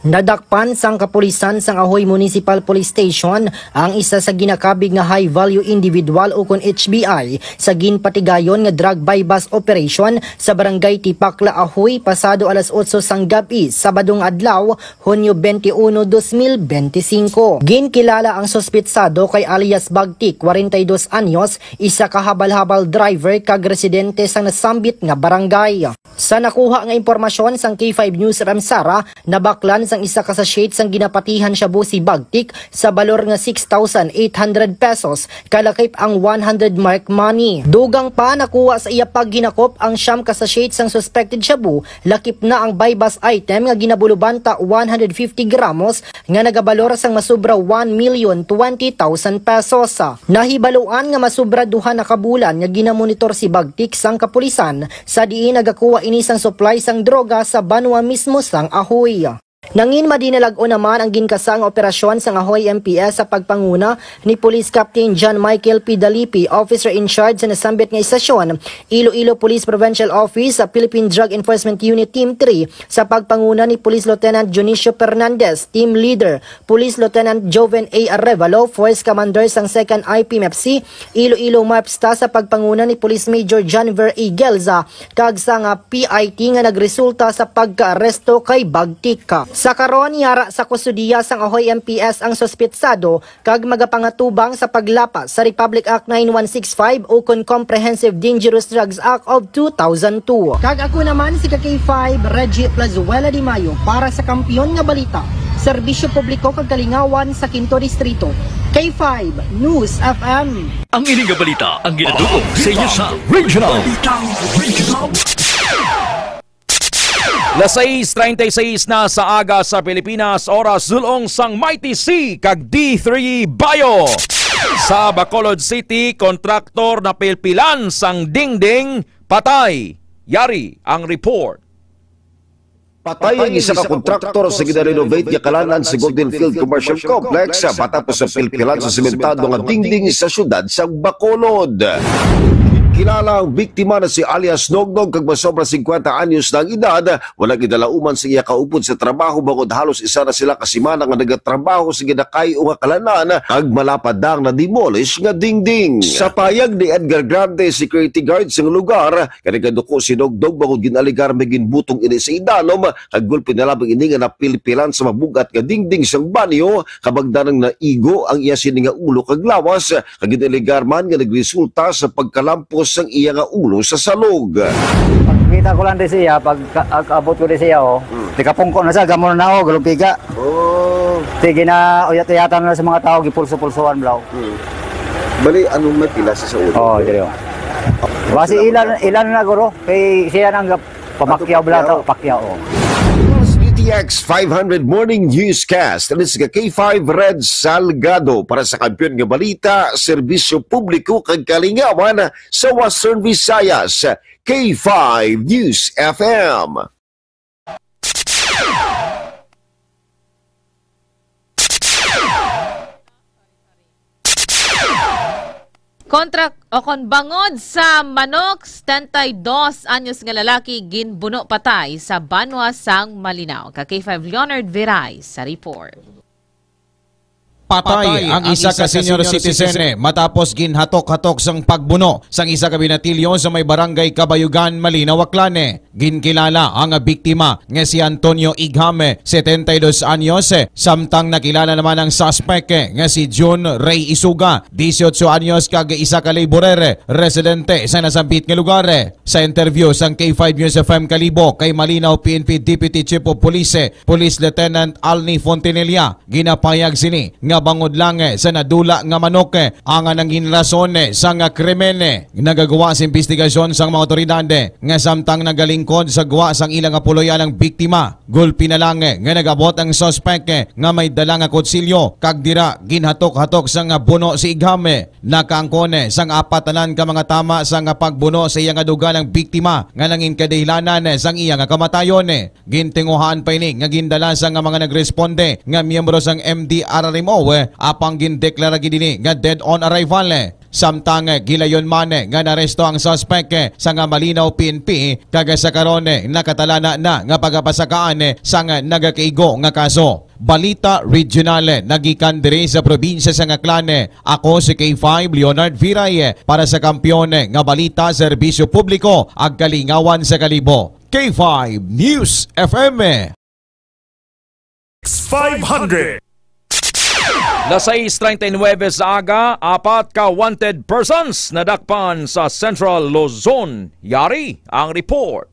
Nadakpan sang kapulisan sang Ahoy Municipal Police Station ang isa sa ginakabig nga high-value individual, ukon H B I, sa ginpatigayon nga drug buy-bust operation sa Barangay Tipakla, Ahoy, pasado alas otso sang gab-i, Sabado nga adlaw, Hunyo twenty-one, dos mil bente singko. Ginkilala ang suspetsado kay alias Bagtik, kwarenta y dos anyos, isa ka habal-habal driver kag residente sang nasambit nga barangay. Sa nakuha nga impormasyon sang K five News Ramsara, nabaklan sang isa ka sachet sang ginapatihan shabu si Bagtik sa balor nga six thousand eight hundred pesos, kalakip ang one hundred mark money. Dugang pa, nakuha sa iya paghinakop ang siyam ka sachet sang suspected shabu, lakip na ang buy-bust item nga ginabulobanta one hundred fifty gramos nga nagabalor sang masobra one million twenty thousand pesos. Nahibaluan nga masobra duha na ka bulan nga ginamonitor si Bagtik sang kapulisan, sa diin nagakuha ini sang supply sang droga sa banwa mismo sang Ahoy. Nangin madinalag-on naman ang ginkasa nga operasyon sang Ahoy M P S sa pagpanguna ni Police Captain John Michael P. Dalipi, officer in charge sa nasambit nga istasyon, Iloilo Police Provincial Office, sa Philippine Drug Enforcement Unit Team three, sa pagpanguna ni Police Lieutenant Dionisio Fernandez, team leader, Police Lieutenant Joven A. Arevalo, Force Commander sang Second I P M F C, Iloilo MARPSTA, sa pagpanguna ni Police Major John Ver A. Gelza, kag sang P I T nga nagresulta sa pagkaaresto kay Bagtik. Sa karon, yara sa kustodiya sang Ahoy M P S ang suspetsado kag magapangatubang sa paglapas sa Republic Act nine one six five ukon Comprehensive Dangerous Drugs Act of two thousand two. Kag ako naman si ka K five, Reggie Plazuela Di Mayo, para sa Kampiyon nga Balita, Serbisyo Publiko kag Kalingawan sa Quinto Distrito. K five News F M. Ang ini nga balita ang ginadugong sa inyo sa Regional. Las sais treinta y seis na sa aga sa Pilipinas, oras sul-ong sang Mighty C kag D three Bio. Sa Bacolod City, kontraktor napilpilan sang dingding, patay. Yari ang report. Patay ang isa ka kontraktor sa gina-renovate nga kalanan sa Golden Field Commercial Complex matapos sa pilpilan sa sementado nga dingding sa siyudad sa Bacolod. Kilala ang biktima na si alias Nognog kag masobra singkwenta anyos na ang edad. Wala gidalauman sa iya kaupod sa trabaho bangod halos isa na sila ka semana nga nagatrabaho sa ginakay-o nga kalanan kag malapad na ang na-demolish nga dingding. Sa payag ni Edgar Grande, security guard sa lugar, kay nagaduko si Nognog bangod gin-alegar may ginbutong ini sa idanom, kag gulpi na lamang ini nga napilpilan sa mabug-at nga dingding sang banyo, kabagdanang naigo ang iya sini nga ulo kag lawas, kag gin-alegar man nga nagresulta sa pagkalampos sang iya nga ulo sa salog. Pagkita ko lang di siya, pag ka-, ag-, abot ko di siya, oh. Hmm. Di kapungko na siya, gamo na, oh, galumpiga. Oh. Sige na, uyat-uyatan na sa mga tao, gipulso-pulsuan, bro. Hmm. Bali, anong may pila sa, sa ulo? Oh, diri, oh. Basi ilan, ilan na, guro? Kay siya nang gap-, pamakyaw, bala to, pakyaw, oh. D T X five hundred Morning Newscast. Ano si K five Red Salgado para sa Kampiyon nga Balita, Serbisyo Publiko kag Kalingawan sa Western Visayas, K five News F M. Kontra o kon bangod sa manok, setenta y dos anyos nga lalaki ginbuno patay sa banwa sang Malinao. Ka K five Leonard Viray sa report. Patay ang isa ka senior citizen matapos ginhatok-hatok sang pagbuno sang isa ka binatilyo sa may barangay Kabayugan, Malinao, Aklan. Ginkilala ang biktima nga si Antonio Igham, setenta y dos anyos, samtang nakilala naman ang suspect nga si Jun Ray Isuga, dieciocho anyos, kag isa ka laborer residente sa nasambit nga lugar. Sa interview sang K five News F M Kalibo kay Malinao P N P Deputy Chief of Police, Police Lieutenant Alni Fontanilla, ginapahayag sini nga bangod lang sa nadula nga manok ang nangin rason sang krimen. Nagagwa sa imbestigasyon sang mga awtoridad nga samtang nagalingkod sa gwa sang ila nga puloy-an ang biktima, gulpi na lang nga nag-abot ang suspek nga may dala nga kutsilyo kag dira ginhatok-hatok sang buno si Igham. Nakaangkon sang apat tanan ka mga tama sang pagbuno sa iya nga duga ang biktima nga nangin kadahilanan sang iya nga kamatayon. Gintinguhaan pa ini nga gindala sang mga nagresponde nga miyembro sang M D R R M O, apang gindeklara gid ini nga dead on arrival. Samtang gilayon man nga naaresto ang suspek sang Malinao P N P, kag sa karon nakatalana na nga pagapasakaan sang nagakaigo nga kaso. Balita regional nagikan diri sa probinsya sang Aklan. Ako si K five Leonard Viray para sa Kampiyon nga Balita, Serbisyo Publiko, ag Kalingawan sa Kalibo. K five News F M. X five hundred. Las sais treinta y nueve sa aga, apat ka wanted persons nadakpan sa Central Luzon. Yari ang report.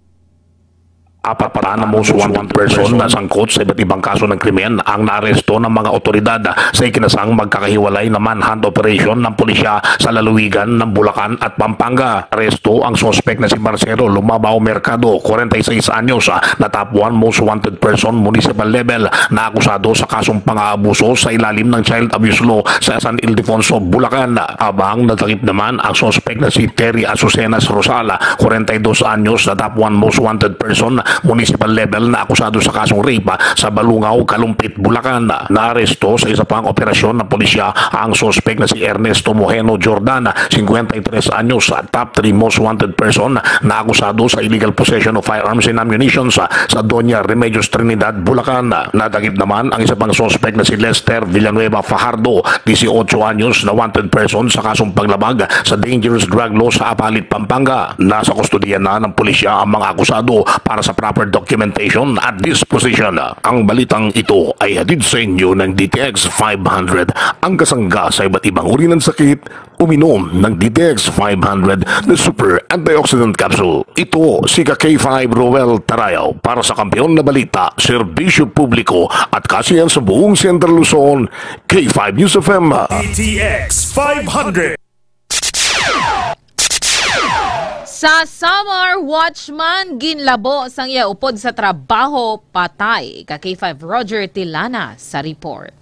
Apat pa na most wanted person na sangkot sa iba't ibang kaso ng krimen ang naaresto ng mga otoridad sa ikinasang magkakahiwalay na manhunt operation ng pulisya sa lalawigan ng Bulacan at Pampanga. Aresto ang suspek na si Marcelo Lumabao Mercado, forty-six anyos, na top one most wanted person municipal level na akusado sa kasong pang-aabuso sa ilalim ng child abuse law sa San Ildefonso, Bulacan. Habang nadakip naman ang suspek na si Terry Azucenas Rosal, forty-dos anyos, na top one most wanted person municipal level na akusado sa kasong rape sa Balungaw, Kalumpit, Bulacan. Naaresto sa isa pang operasyon ng pulisya ang suspek na si Ernesto Moheno Jordan, cincuenta y tres anyos, top three most wanted person na akusado sa illegal possession of firearms and ammunitions sa Doña Remedios, Trinidad, Bulacan. Nadakip naman ang isa pang suspek na si Lester Villanueva Fajardo, dieciocho anyos, na wanted person sa kasong paglabag sa dangerous drug law sa Apalit, Pampanga. Nasa kustodiya na ng pulisya ang mga akusado para sa proper documentation at disposition. Ang balitang ito ay hatid sa inyo ng D T X five hundred, ang kasangga sa iba't ibang uri ng sakit. Uminom ng D T X five hundred na Super Antioxidant Capsule. Ito si ka K five Roel Tarayaw para sa Kampiyon na Balita, Serbisyo Publiko at Kasiyahan sa buong Central Luzon, K five News F M. D T X five hundred. Sa Samar, watchman ginlabo sang iya upod sa trabaho, patay. Ka K five Roger Tilana sa report.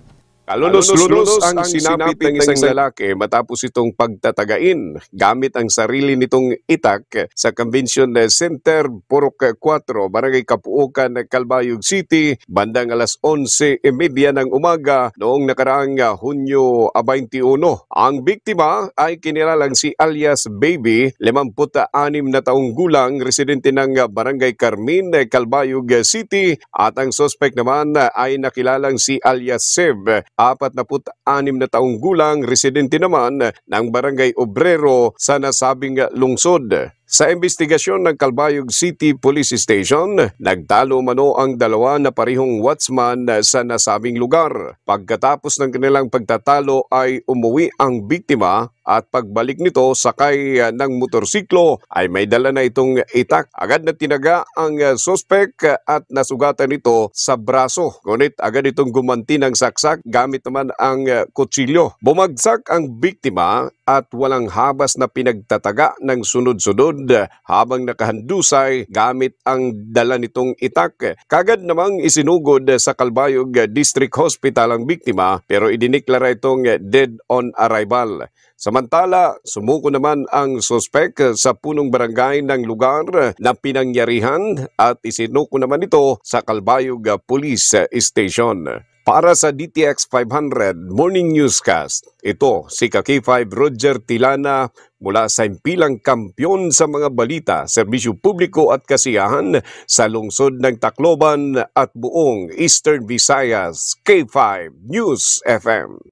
Kalunos-lunos ang sinapit ng isang lalaki matapos itong pagtatagain gamit ang sarili nitong itak sa Convention Center, Purok Kuwatro, Barangay Kapuukan, Calbayog City, bandang alas onse y media ng umaga noong nakaraang, ah, Hunyo, ah, twenty-one. Ang biktima ay kinilalang si alias Baby, limampu't anim na taong gulang, residente ng, ah, Barangay Carmen, Calbayog City, at ang suspek naman ay nakilalang si alias Seb, apat na put anim na taong gulang, residente naman ng Barangay Obrero sa nasabing lungsod. Sa imbestigasyon ng Calbayog City Police Station, nagtalo umano ang dalawa na parehong watchman sa nasabing lugar. Pagkatapos ng kanilang pagtatalo ay umuwi ang biktima at pagbalik nito sakay, ah, ng motorsiklo ay may dala na itong itak. Agad na tinaga ang, ah, suspek, ah, at nasugatan ito sa braso. Ngunit agad itong gumanti ng saksak gamit naman ang, ah, kutsilyo. Bumagsak ang biktima at walang habas na pinagtataga ng sunod-sunod, ah, habang nakahandusay gamit ang dala nitong itak. Kagad namang isinugod sa Calbayog District Hospital ang biktima, pero idineklara itong dead on arrival. Samantala, sumuko naman ang suspek sa punong barangay ng lugar na pinangyarihan at isinuko naman ito sa Calbayog Police Station. Para sa D T X five hundred Morning Newscast, ito si ka K five Roger Tilana mula sa impilang kampiyon sa mga balita, serbisyo publiko at kasiyahan sa lungsod ng Tacloban at buong Eastern Visayas, K five News F M.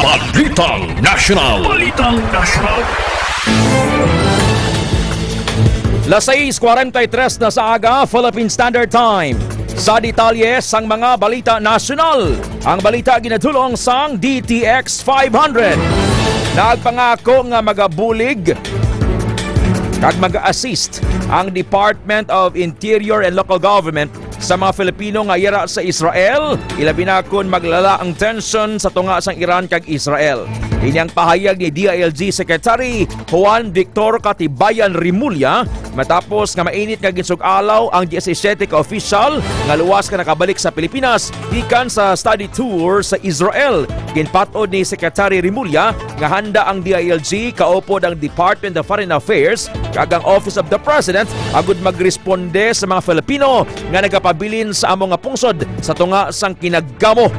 Balitang National. Balitang National. Las sais cuarenta y tres na sa aga, Philippine Standard Time. Sa detalye sang mga balita nasyonal, ang balita ginadulong sang D T X five hundred. Nagpangako nga magabulig kag mag-assist ang Department of Interior and Local Government sa mga Filipino nga yara sa Israel, ilabi na kon maglala ang tensyon sa tunga sang Iran kag Israel. Ini ang pahayag ni D I L G Secretary Juan Victor Katibayan Remulla matapos nga mainit nga ginsug-alaw ang diyesisete ka opisyal nga luwas nga nakabalik sa Pilipinas gikan sa study tour sa Israel. Ginpat-od ni Secretary Remulla nga handa ang D I L G, kaupod ang Department of Foreign Affairs kag ang Office of the President agud magresponde sa mga Filipino nga nagapabilin sa amo nga pungsod sa tunga sang kinagamo.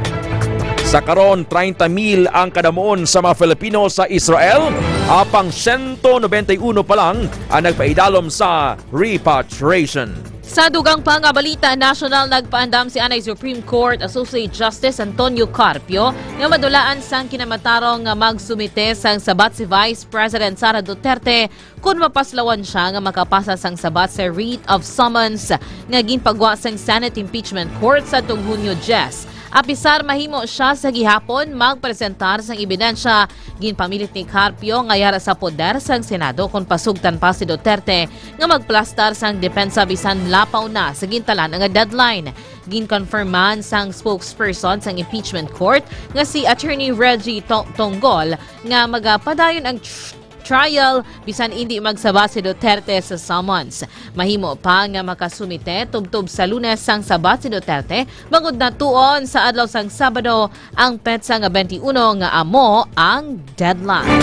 Sa karon, treinta mil ang kadamuon sa mga Filipino sa Israel, apang siyento nobenta y uno pa lang ang nagpaidalom sa repatriation. Sa dugang pa nga balita nasyonal, nagpaandam si anay Supreme Court Associate Justice Antonio Carpio nga madulaan sang kinamatarong nga magsumite sang sabat si Vice President Sara Duterte kon mapaslawan sia nga makapasa sang sabat sa writ of summons nga ginpagwa sang Senate Impeachment Court sa tong Hunyo diyes. Apisar mahimo sia sa gihapon magpresentar sang ebidensya, ginpamilit ni Carpio nga yara sa poder sang Senado kon pasugtan pa si Duterte nga magplastar sang depensa bisan lapaw na sa gintalan nga deadline. Ginkonfirm man sang spokesperson sang impeachment court nga si Attorney Reggie To-, Tonggol nga magapadayon ang tr-, trial bisan indi magsaba si Duterte sa summons. Mahimo pa nga makasumite tubtob sa Lunes sang sabat si Duterte bangod natuon sa adlaw sang Sabado ang petsa nga twenty-one nga amo ang deadline.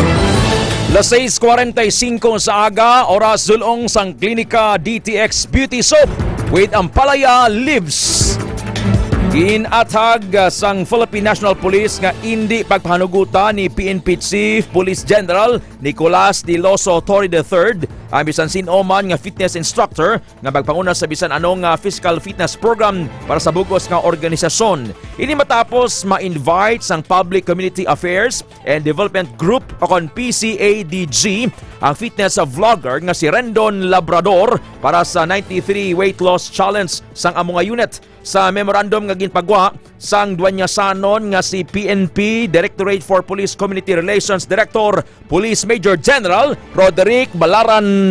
Las sais cuarenta y cinco sa aga, oras dulong sang Klinika D T X Beauty Soap with Ampalaya Lives. Ginathag, ah, sang Philippine National Police nga indi pagpahanugutan ni P N P Chief Police General Nicolas Daloso Torre the third ang bisan sin-o man nga fitness instructor nga magpanguna sa bisan ano nga physical fitness program para sa bug-os nga organisasyon. Ini matapos ma-invite sang Public Community Affairs and Development Group o kon P C A D G ang fitness vlogger nga si Rendon Labrador para sa ninety-three Weight Loss Challenge sang amo nga unit. Sa memorandum nga ginpagwa sang duwanyasanon nga si P N P Directorate for Police Community Relations Director Police Major General Roderick Balaran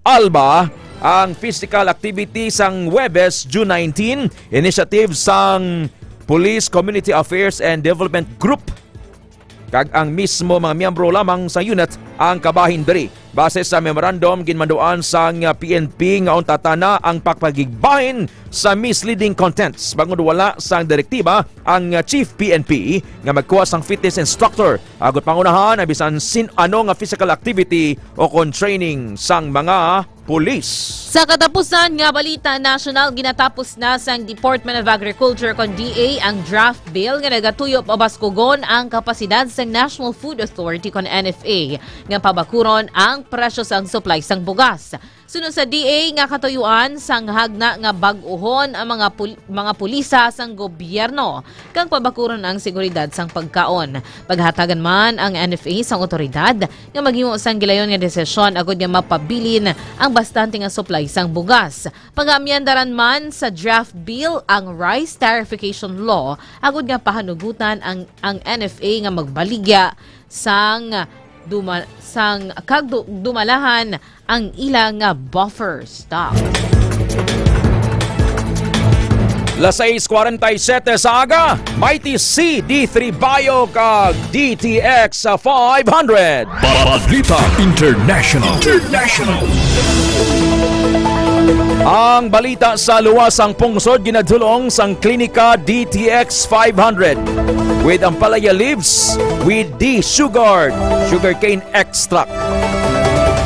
Alba, ang physical activity sang Huwebes, June nineteen, initiative sang Police Community Affairs and Development Group, kag ang mismo mga miyembro lamang sa unit ang kabahin diri. Base sa memorandum, ginmanduan sang P N P nga untatana ang pagpakigbahin sa misleading contents bangod wala sang direktiba ang Chief P N P nga magkuha sang fitness instructor agud pangunahan ang bisan sin-ano nga physical activity o kon training sang mga pulis. Sa katapusan nga balita nasyonal, ginatapos na sang Department of Agriculture kon D A ang draft bill nga nagatuyo pabaskugon ang kapasidad sang National Food Authority kon N F A nga pabakuron ang presyo sang supply sang bugas. Suno sa D A nga katuyuan, sang hagna nga bag-uhon ang mga pul-, mga pulisa sang gobyerno kag pabakuron ang seguridad sang pagkaon. Paghatagan man ang N F A sang awtoridad nga maghimo sang gilayon nga desisyon agud nga mapabilin ang bastante nga supply sang bugas. Pag-amyandaran man sa draft bill ang Rice Tarification Law agud nga pahanugutan ang, ang N F A nga magbaligya sang duma-, sang kag du-, dumalahan ang ila nga buffer stock. Las sais cuarenta y siete sa aga, Mighty C D three Bio kag D T X five hundred. Balita International. International. Ang balita sa luwas sang pungsod ginadulong sang Klinika D T X five hundred with ampalaya leaves with D sugar, sugarcane extract.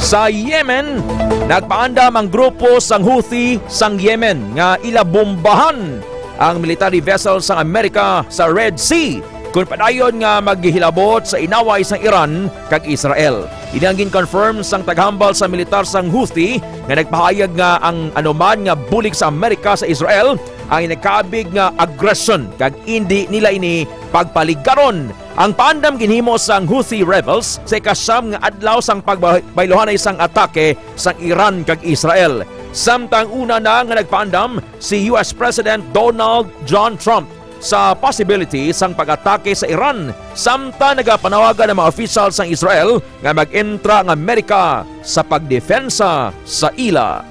Sa Yemen, nagpaandam ang grupo sang Houthi sang Yemen nga ila bombahan ang military vessel sang Amerika sa Red Sea kon padayon nga maghilabot sa inaway sang Iran kag Israel. Ini ang gin-confirm sang taghambal sa militar sang Houthi nga nagpahayag nga ang anuman nga bulig sa Amerika sa Israel ang nagkabig nga agresyon kag indi nila ini pagpaligaron. Ang paandam ginhimo sang Houthi rebels sa ikasyam nga adlaw sang pagbayluhanay sang atake sang Iran kag Israel. Samtang una na nga nagpaandam si U S President Donald John Trump sa possibility sang pag-atake sa Iran, samtang nagapanawagan ang mga opisyal sang Israel nga mag-entra ang Amerika sa pagdepensa sa ila.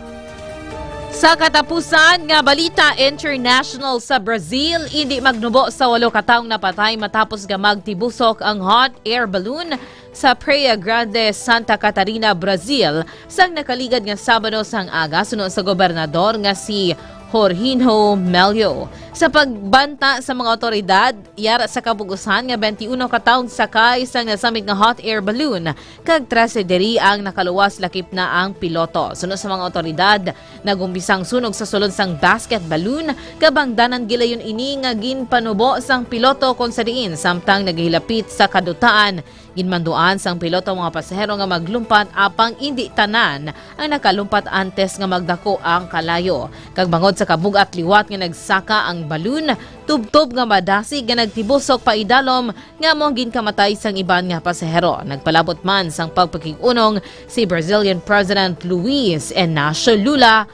Sa katapusan nga balita international, sa Brazil, indi magnubo sa walo ka taong napatay matapos nga magtibusok ang hot air balloon sa Praia Grande, Santa Catarina, Brazil, sang nakaligad nga Sabado sang aga, suno sa gobernador nga si Jorginho Melo. Sa pagbanta sa mga awtoridad, yara sa kabug-usan nga twenty-uno ka taong sakay sang nasamit nga hot air balloon, kag trase diri ang nakaluwas lakip na ang piloto. Suno sa mga awtoridad, nag-umpisa ang sunog sa sulod sang basket balloon, kabangdanan gilayon ini nga ginpanubo sang piloto kon sa diin samtang nagahilapit sa kadutaan. Ginmanduan sang piloto ang mga pasahero nga maglumpat, apang indi tanan ang nakalumpat antes nga magdako ang kalayo. Kag bangod sa kabug-at liwat nga nagsaka ang balloon, tubtob nga madasig nga nagtibusok paidalom nga amo ang ginkamatay sang iban nga pasahero. Nagpalabot man sang pagpakig-unong si Brazilian President Luiz Inácio Lula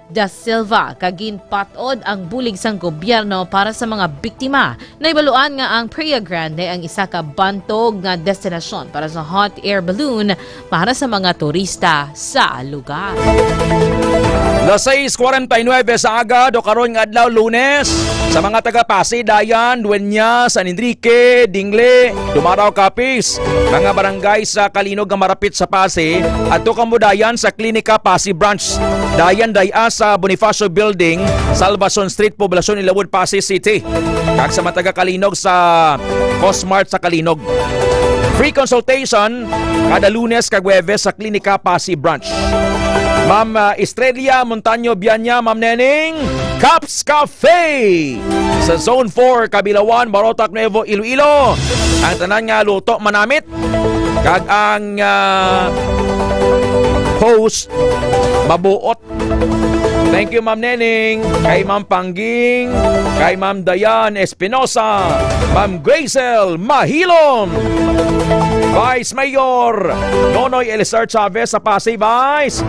da Silva kag ginpat-od ang bulig sang gobyerno para sa mga biktima. Nahibaluan nga ang Praia Grande ang isa ka bantog nga destinasyon para sa hot air balloon para sa mga turista sa lugar. Las sais cuarenta y nueve sa aga, do karon nga adlaw, Lunes, sa mga taga Passi, Dayan, Dueñas, San Enrique, Dingle, Dumaraw, Capiz, mga barangay sa Calinog nga marapit sa Passi, adto kamo dayan sa Klinika Passi Branch. Dayan day-a sa Bonifacio Building, Salvacion Street, Poblacion Ilawod, Passi City. Kag sa mga taga Calinog sa Cosmart sa Calinog. Free consultation kada Lunes kag Huwebes sa Klinika Passi Branch. Ma'am, ah, Estrella Montaño Bianya, Ma'am Neneng, Caps Cafe sa Zone four, Cabilawan, Barotac, Nuevo Iloilo. Ang tanan nga luto manamit, kag ang, ah, host mabuot. Thank you, Ma'am Neneng, kay Ma'am Pangging, kay Ma'am Dayan Espinosa, Ma'am Grazel Mahilom, Vice Mayor Nonoy Elizar Chavez sa Passi, Vice.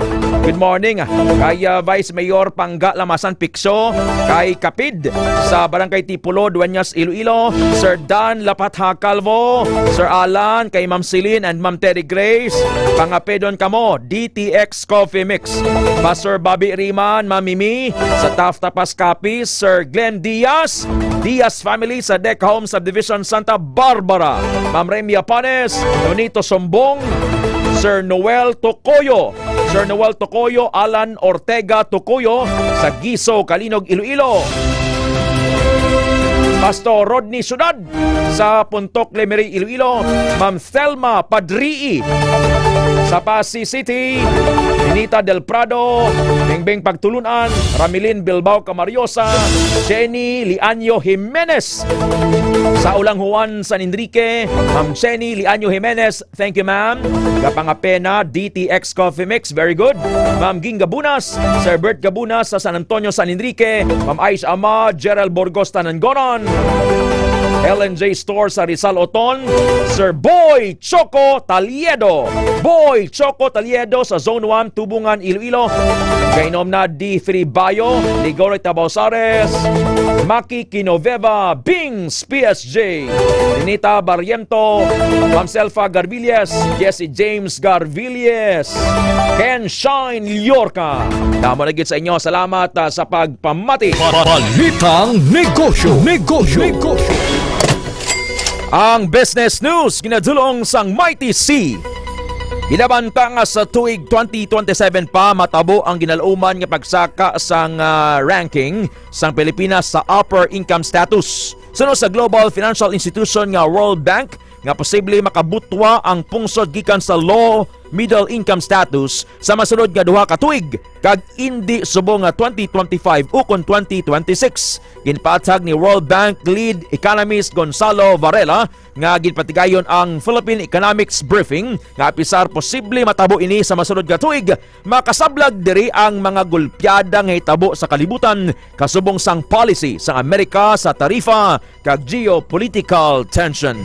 Good morning. Kay, ah, Vice Mayor Pangga Lamasan Picso, kay Kapid sa Barangay Tipulo, Dueñas, Iloilo, Sir Dan Lapatha Calvo, Sir Alan, kay Ma'am Celine and Ma'am Terry Grace, pangapidon kamo, D T X Coffee Mix. Pastor Bobby Riman, Ma'am Mimi, sa Taft Tapas Capiz, Sir Glenn Diaz, Diaz family sa Deca Home Subdivision, Santa Barbara, Ma'am Remia Panes, Nonito Sombong, Sir Noel Tocoyo, Sir Noel Tocoyo, Alan Ortega Tocoyo sa Giso, Calinog, Iloilo. Pastor Rodney Sudad sa Puntok Lemery, Iloilo. Ma'am Thelma Padrii sa Passi City. Ninita Del Prado, Bengbeng Pagtulunan, Ramilin Bilbao Camariosa, Jenny Lianyo Jimenez sa Ulang Juan, San Enrique. Ma'am Jenny Lianyo Jimenez, thank you, ma'am. Kapangapena, D T X Coffee Mix, very good. Ma'am Ging Gabunas, Sir Bert Gabunas sa San Antonio, San Enrique. Ma'am Aish Ama, Gerald Burgos, Tanangonan. L and J Store sa Rizal, Oton. Sir Boy Choco Taliedo. Boy Choco Taliedo sa Zone one, Tubungan, Iloilo. Kainom na D three Bayo, Ligore Tabausares, Maki Kinoveva, Bings P S J, Ninita Barriento, Ma'am Selfa Garvilles, Jesse James Garvilles, Ken Shine Liorca. Damo na gid sa inyo. Salamat, ah, sa pagpamati. Balitang negosyo, negosyo, negosyo. Ang business news ginadulong sang Mighty C. Ginabanta nga sa tuig twenty twenty-seven pa matabo ang ginaluman nga pagsaka sang, ah, ranking sang Pilipinas sa upper income status. Suno sa global financial institution nga World Bank, nga posible makabutwa ang pungsod gikan sa low middle income status sa masunod nga duha ka tuig kag indi subong nga twenty twenty-five ukon twenty twenty-six. Ginpaathag ni World Bank lead economist Gonzalo Varela nga ginpatigayon ang Philippine Economics Briefing nga apisar posible matabo ini sa masunod nga tuig, makasablag diri ang mga gulpyada nga hitabo sa kalibutan kasubong sang policy sang Amerika sa tarifa kag geopolitical tension.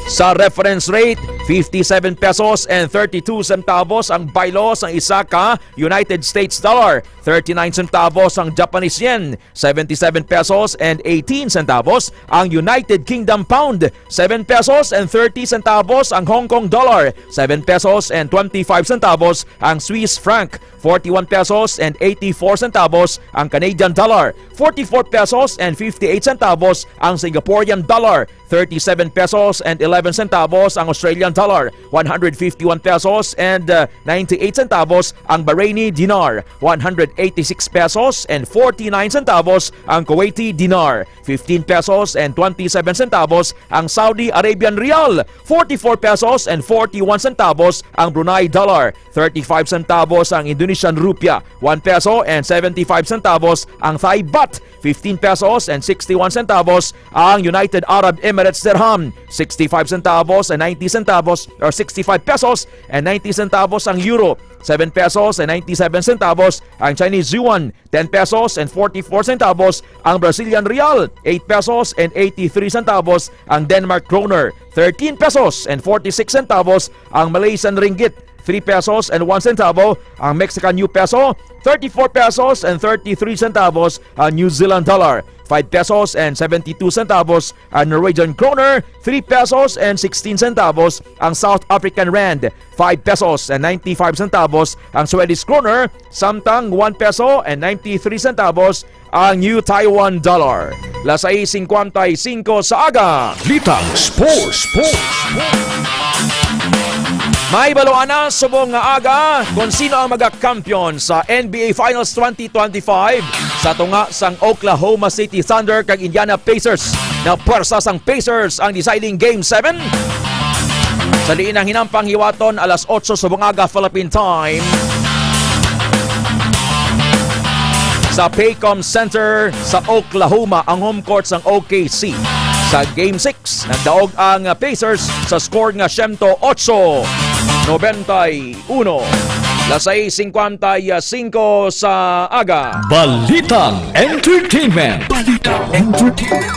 Sa reference rate, fifty-seven pesos and thirty-two centavos ang baylo sang isa ka United States dollar, thirty-nine centavos ang Japanese yen, seventy-seven pesos and eighteen centavos ang United Kingdom pound, seven pesos and thirty centavos ang Hong Kong dollar, seven pesos and twenty-five centavos ang Swiss franc, forty-one pesos and eighty-four centavos ang Canadian dollar, forty-four pesos and fifty-eight centavos ang Singaporean dollar, thirty-seven pesos and eleven centavos ang Australian dollar, one hundred fifty-one pesos and, uh, ninety-eight centavos ang Bahraini dinar, one hundred eighty-six pesos and forty-nine centavos ang Kuwaiti dinar, fifteen pesos and twenty-seven centavos ang Saudi Arabian rial, forty-four pesos and forty-one centavos ang Brunei dollar, thirty-five centavos ang Indonesian rupiah, one peso and seventy-five centavos ang Thai baht, fifteen pesos and sixty-one centavos ang United Arab Emirates dirham, sixty-five centavos and ninety centavos, or sixty-five pesos and ninety centavos ang euro, seven pesos and ninety-seven centavos ang Chinese yuan, ten pesos and forty-four centavos ang Brazilian real, eight pesos and eighty-three centavos ang Denmark kroner, thirteen pesos and forty-six centavos ang Malaysian ringgit, three pesos and one centavo ang Mexican new peso, thirty-four pesos and thirty-three centavos ang New Zealand dollar, five pesos and seventy-two centavos ang Norwegian kroner, three pesos and sixteen centavos ang South African rand, five pesos and ninety-five centavos ang Swedish kroner, samtang one peso and ninety-three centavos ang New Taiwan dollar. Las sais cincuenta y cinco sa aga. Balitang Sports. Sports. May baluan na subong nga aga kung sino ang magakampiyon sa N B A Finals twenty twenty-five sa tunga sang Oklahoma City Thunder kag Indiana Pacers. Napwersa sang Pacers ang deciding Game seven. Sa diin ang hinampang hiwaton alas otso subong aga Philippine Time. Sa Paycom Center sa Oklahoma ang home court sang O K C sa Game six. Nagdaog ang Pacers sa score nga siyento otso nobenta y uno. Las sais cincuenta y cinco sa aga. Balitang Entertainment. Balitang Entertainment.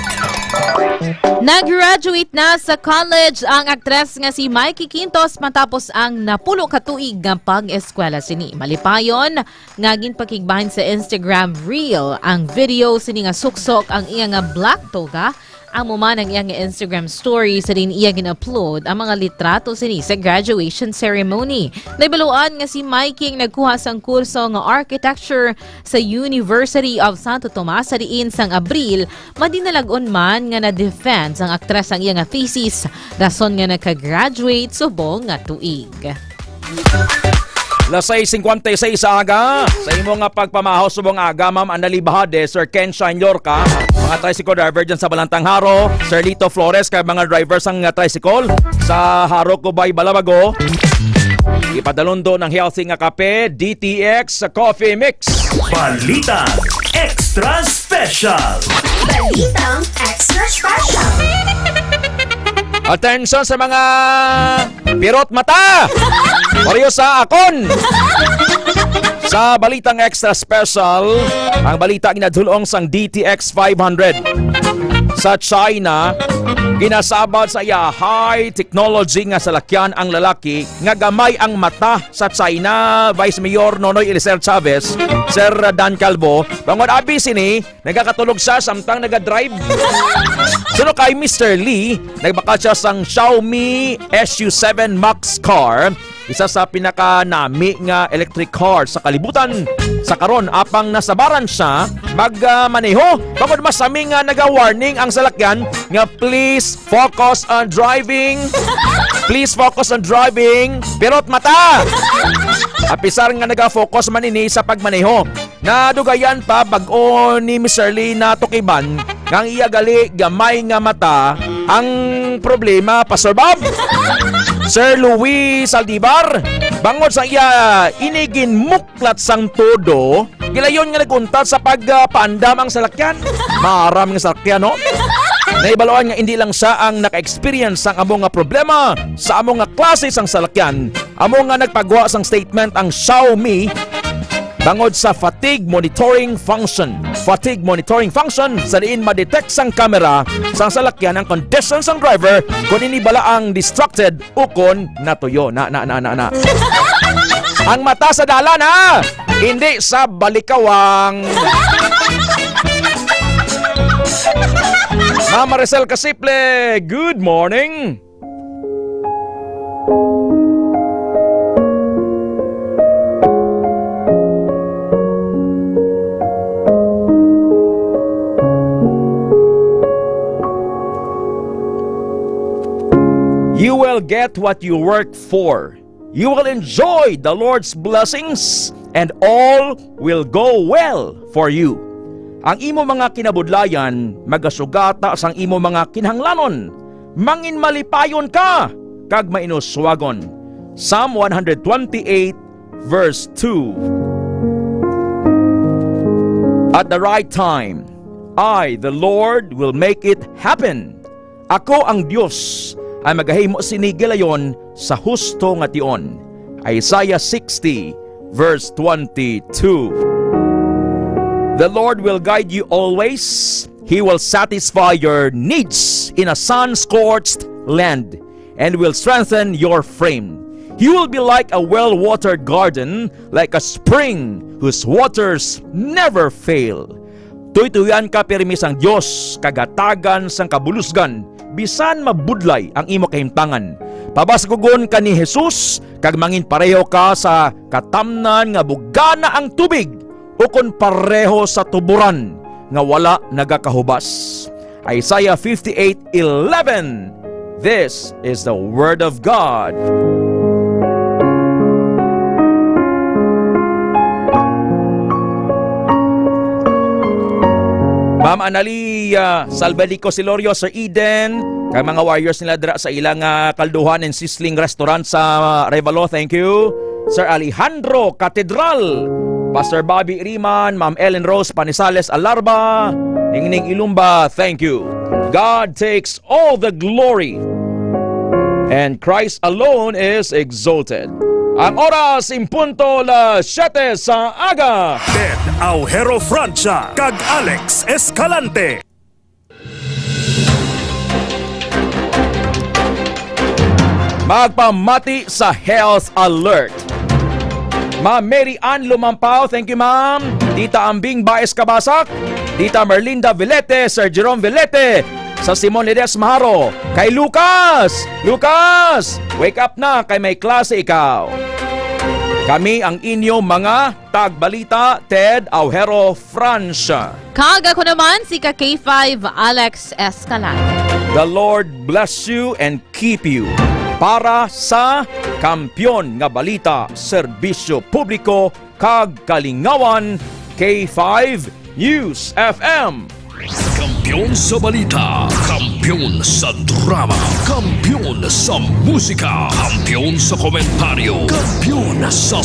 Nag-graduate na sa college ang aktres nga si Mikey Quintos matapos ang napulo ka tuig nga pag-eskwela sini. Malipayon nga ginpakigbahin sa Instagram reel ang video sini nga suksok ang iya nga black toga. Amo man ang iya nga Instagram story sa diin iya gin-upload ang mga litrato sini sa graduation ceremony. Nahibaluan nga si Mikey ang nagkuha sang kurso nga architecture sa University of Santo Tomas sa diin sang Abril, madinalag-on man nga na-defend sang aktres ang iya nga thesis, rason nga nagka-graduate subong nga tuig. Las sais singkwenta y seis sa aga. Sa imo nga pagpamahaw subong aga, Ma'am Annalie Bahade, Sir Ken Shine Lorca, mga tricycle driver dyan sa Balantang Jaro, Sir Lito Flores, kag mga driver sang, uh, tricycle sa Jaro, Cubay, Balabago. Ipadalon do ng healthy nga kape, D T X Coffee Mix. Balita Extra Special. Balitang Extra Special. Attention sa mga pirot mata! Pareho sa akon! Sa balitang extra special, ang balita ginadulong sang D T X five hundred. Sa China, ginasabad sa iya high technology nga salakyan ang lalaki nga gamay ang mata sa China. Vice Mayor Nonoy Elicer Chavez, Sir Dan Calvo, bangod abi sini, nagakatulog siya samtang nagadrive. Suno kay Mister Lee, nagbakal siya sang Xiaomi S U seven Max car, isa sa pinakanami nga electric car sa kalibutan. Sa karon, apang nasabaran siya mag, ah, maneho, bangod masami nga naga-warning ang salakyan nga, "Please focus on driving. Please focus on driving." Pirot mata! Apisar nga naga-focus man ini sa pagmaneho, nadugayan pa bag-o ni Mister Lee natukiban nga ang iya gali gamay nga mata ang problema, Pastor Bob. Sir Louis Saldivar, bangod sa iya ini ginmuklat sang todo, gilayon nga nag-untat sa pagpaandam ang salakyan. Maaram nga salakyan, no? Nahibaluan nga indi lang siya ang naka-experience sang amo nga problema sa amo nga klase sang salakyan. Amo nga nagpagwa sang statement ang Xiaomi bangod sa fatigue monitoring function. Fatigue monitoring function sa diin ma-detect sang camera sang salakyan ang condition sang driver kung ini bala ang distracted ukon natuyo. Na, na, na, na, na. Ang mata sa dalan, ha? Hindi sa balikawang. Ma'am Maricel Casiple, good morning. You will get what you work for. You will enjoy the Lord's blessings, and all will go well for you. Ang imo mga kinabudlayan magasugata sang imo mga kinahanglanon. Manginmalipayon ka kag mainuswagon. Psalm one hundred twenty-eight, verse two. At the right time, I, the Lord, will make it happen. Ako ang Dios ay magahimo sini gilayon sa husto nga tion. Isaiah sixty, verse twenty-two. The Lord will guide you always. He will satisfy your needs in a sun-scorched land and will strengthen your frame. You will be like a well-watered garden, like a spring whose waters never fail. Tuytuyan ka pirmi sang Dios, kag hatagan sang kabulusgan, bisan mabudlay ang imo kahimtangan. Pabaskugon ka ni Jesus, kag manginpareho ka sa katamnan nga bugana ang tubig, ukon pareho sa tuboran nga wala nagakahubas. Isaiah fifty-eight eleven. This is the word of God. Ma'am Analia Salvadico Silorio, Sir Eden, kag mga warriors nila dira sa ilang, ah, kalduhan and sizzling restaurant sa Revalo. Thank you. Sir Alejandro Catedral, Pastor Bobby Riman, Ma'am Ellen Rose Panisales Alarba, Ningning Ilumba. Thank you. God takes all the glory, and Christ alone is exalted. Ang oras, in punto, las siyete sa aga. Ted Aujero Francia kag Alex Escalante. Magpamati sa Health Alert. Ma'am Mary Ann Lumampao, thank you, ma'am. Tita Ambing Baez Kabasak, Tita Merlinda Velete, Sir Jerome Velete, sa Simon Ledesma Jaro, kay Lucas. Lucas, wake up na, kay may klase ikaw. Kami ang inyo mga tagbalita, Ted Aujero Francia. Kag ako naman, si ka K five, Alex Escalante. The Lord bless you and keep you. Para sa kampiyon nga balita, serbisyo publiko, kag kalingawan, K five News F M. Kampiyon sa balita, kampiyon sa drama, kampiyon sa musika, kampiyon sa komentaryo, kampiyon sa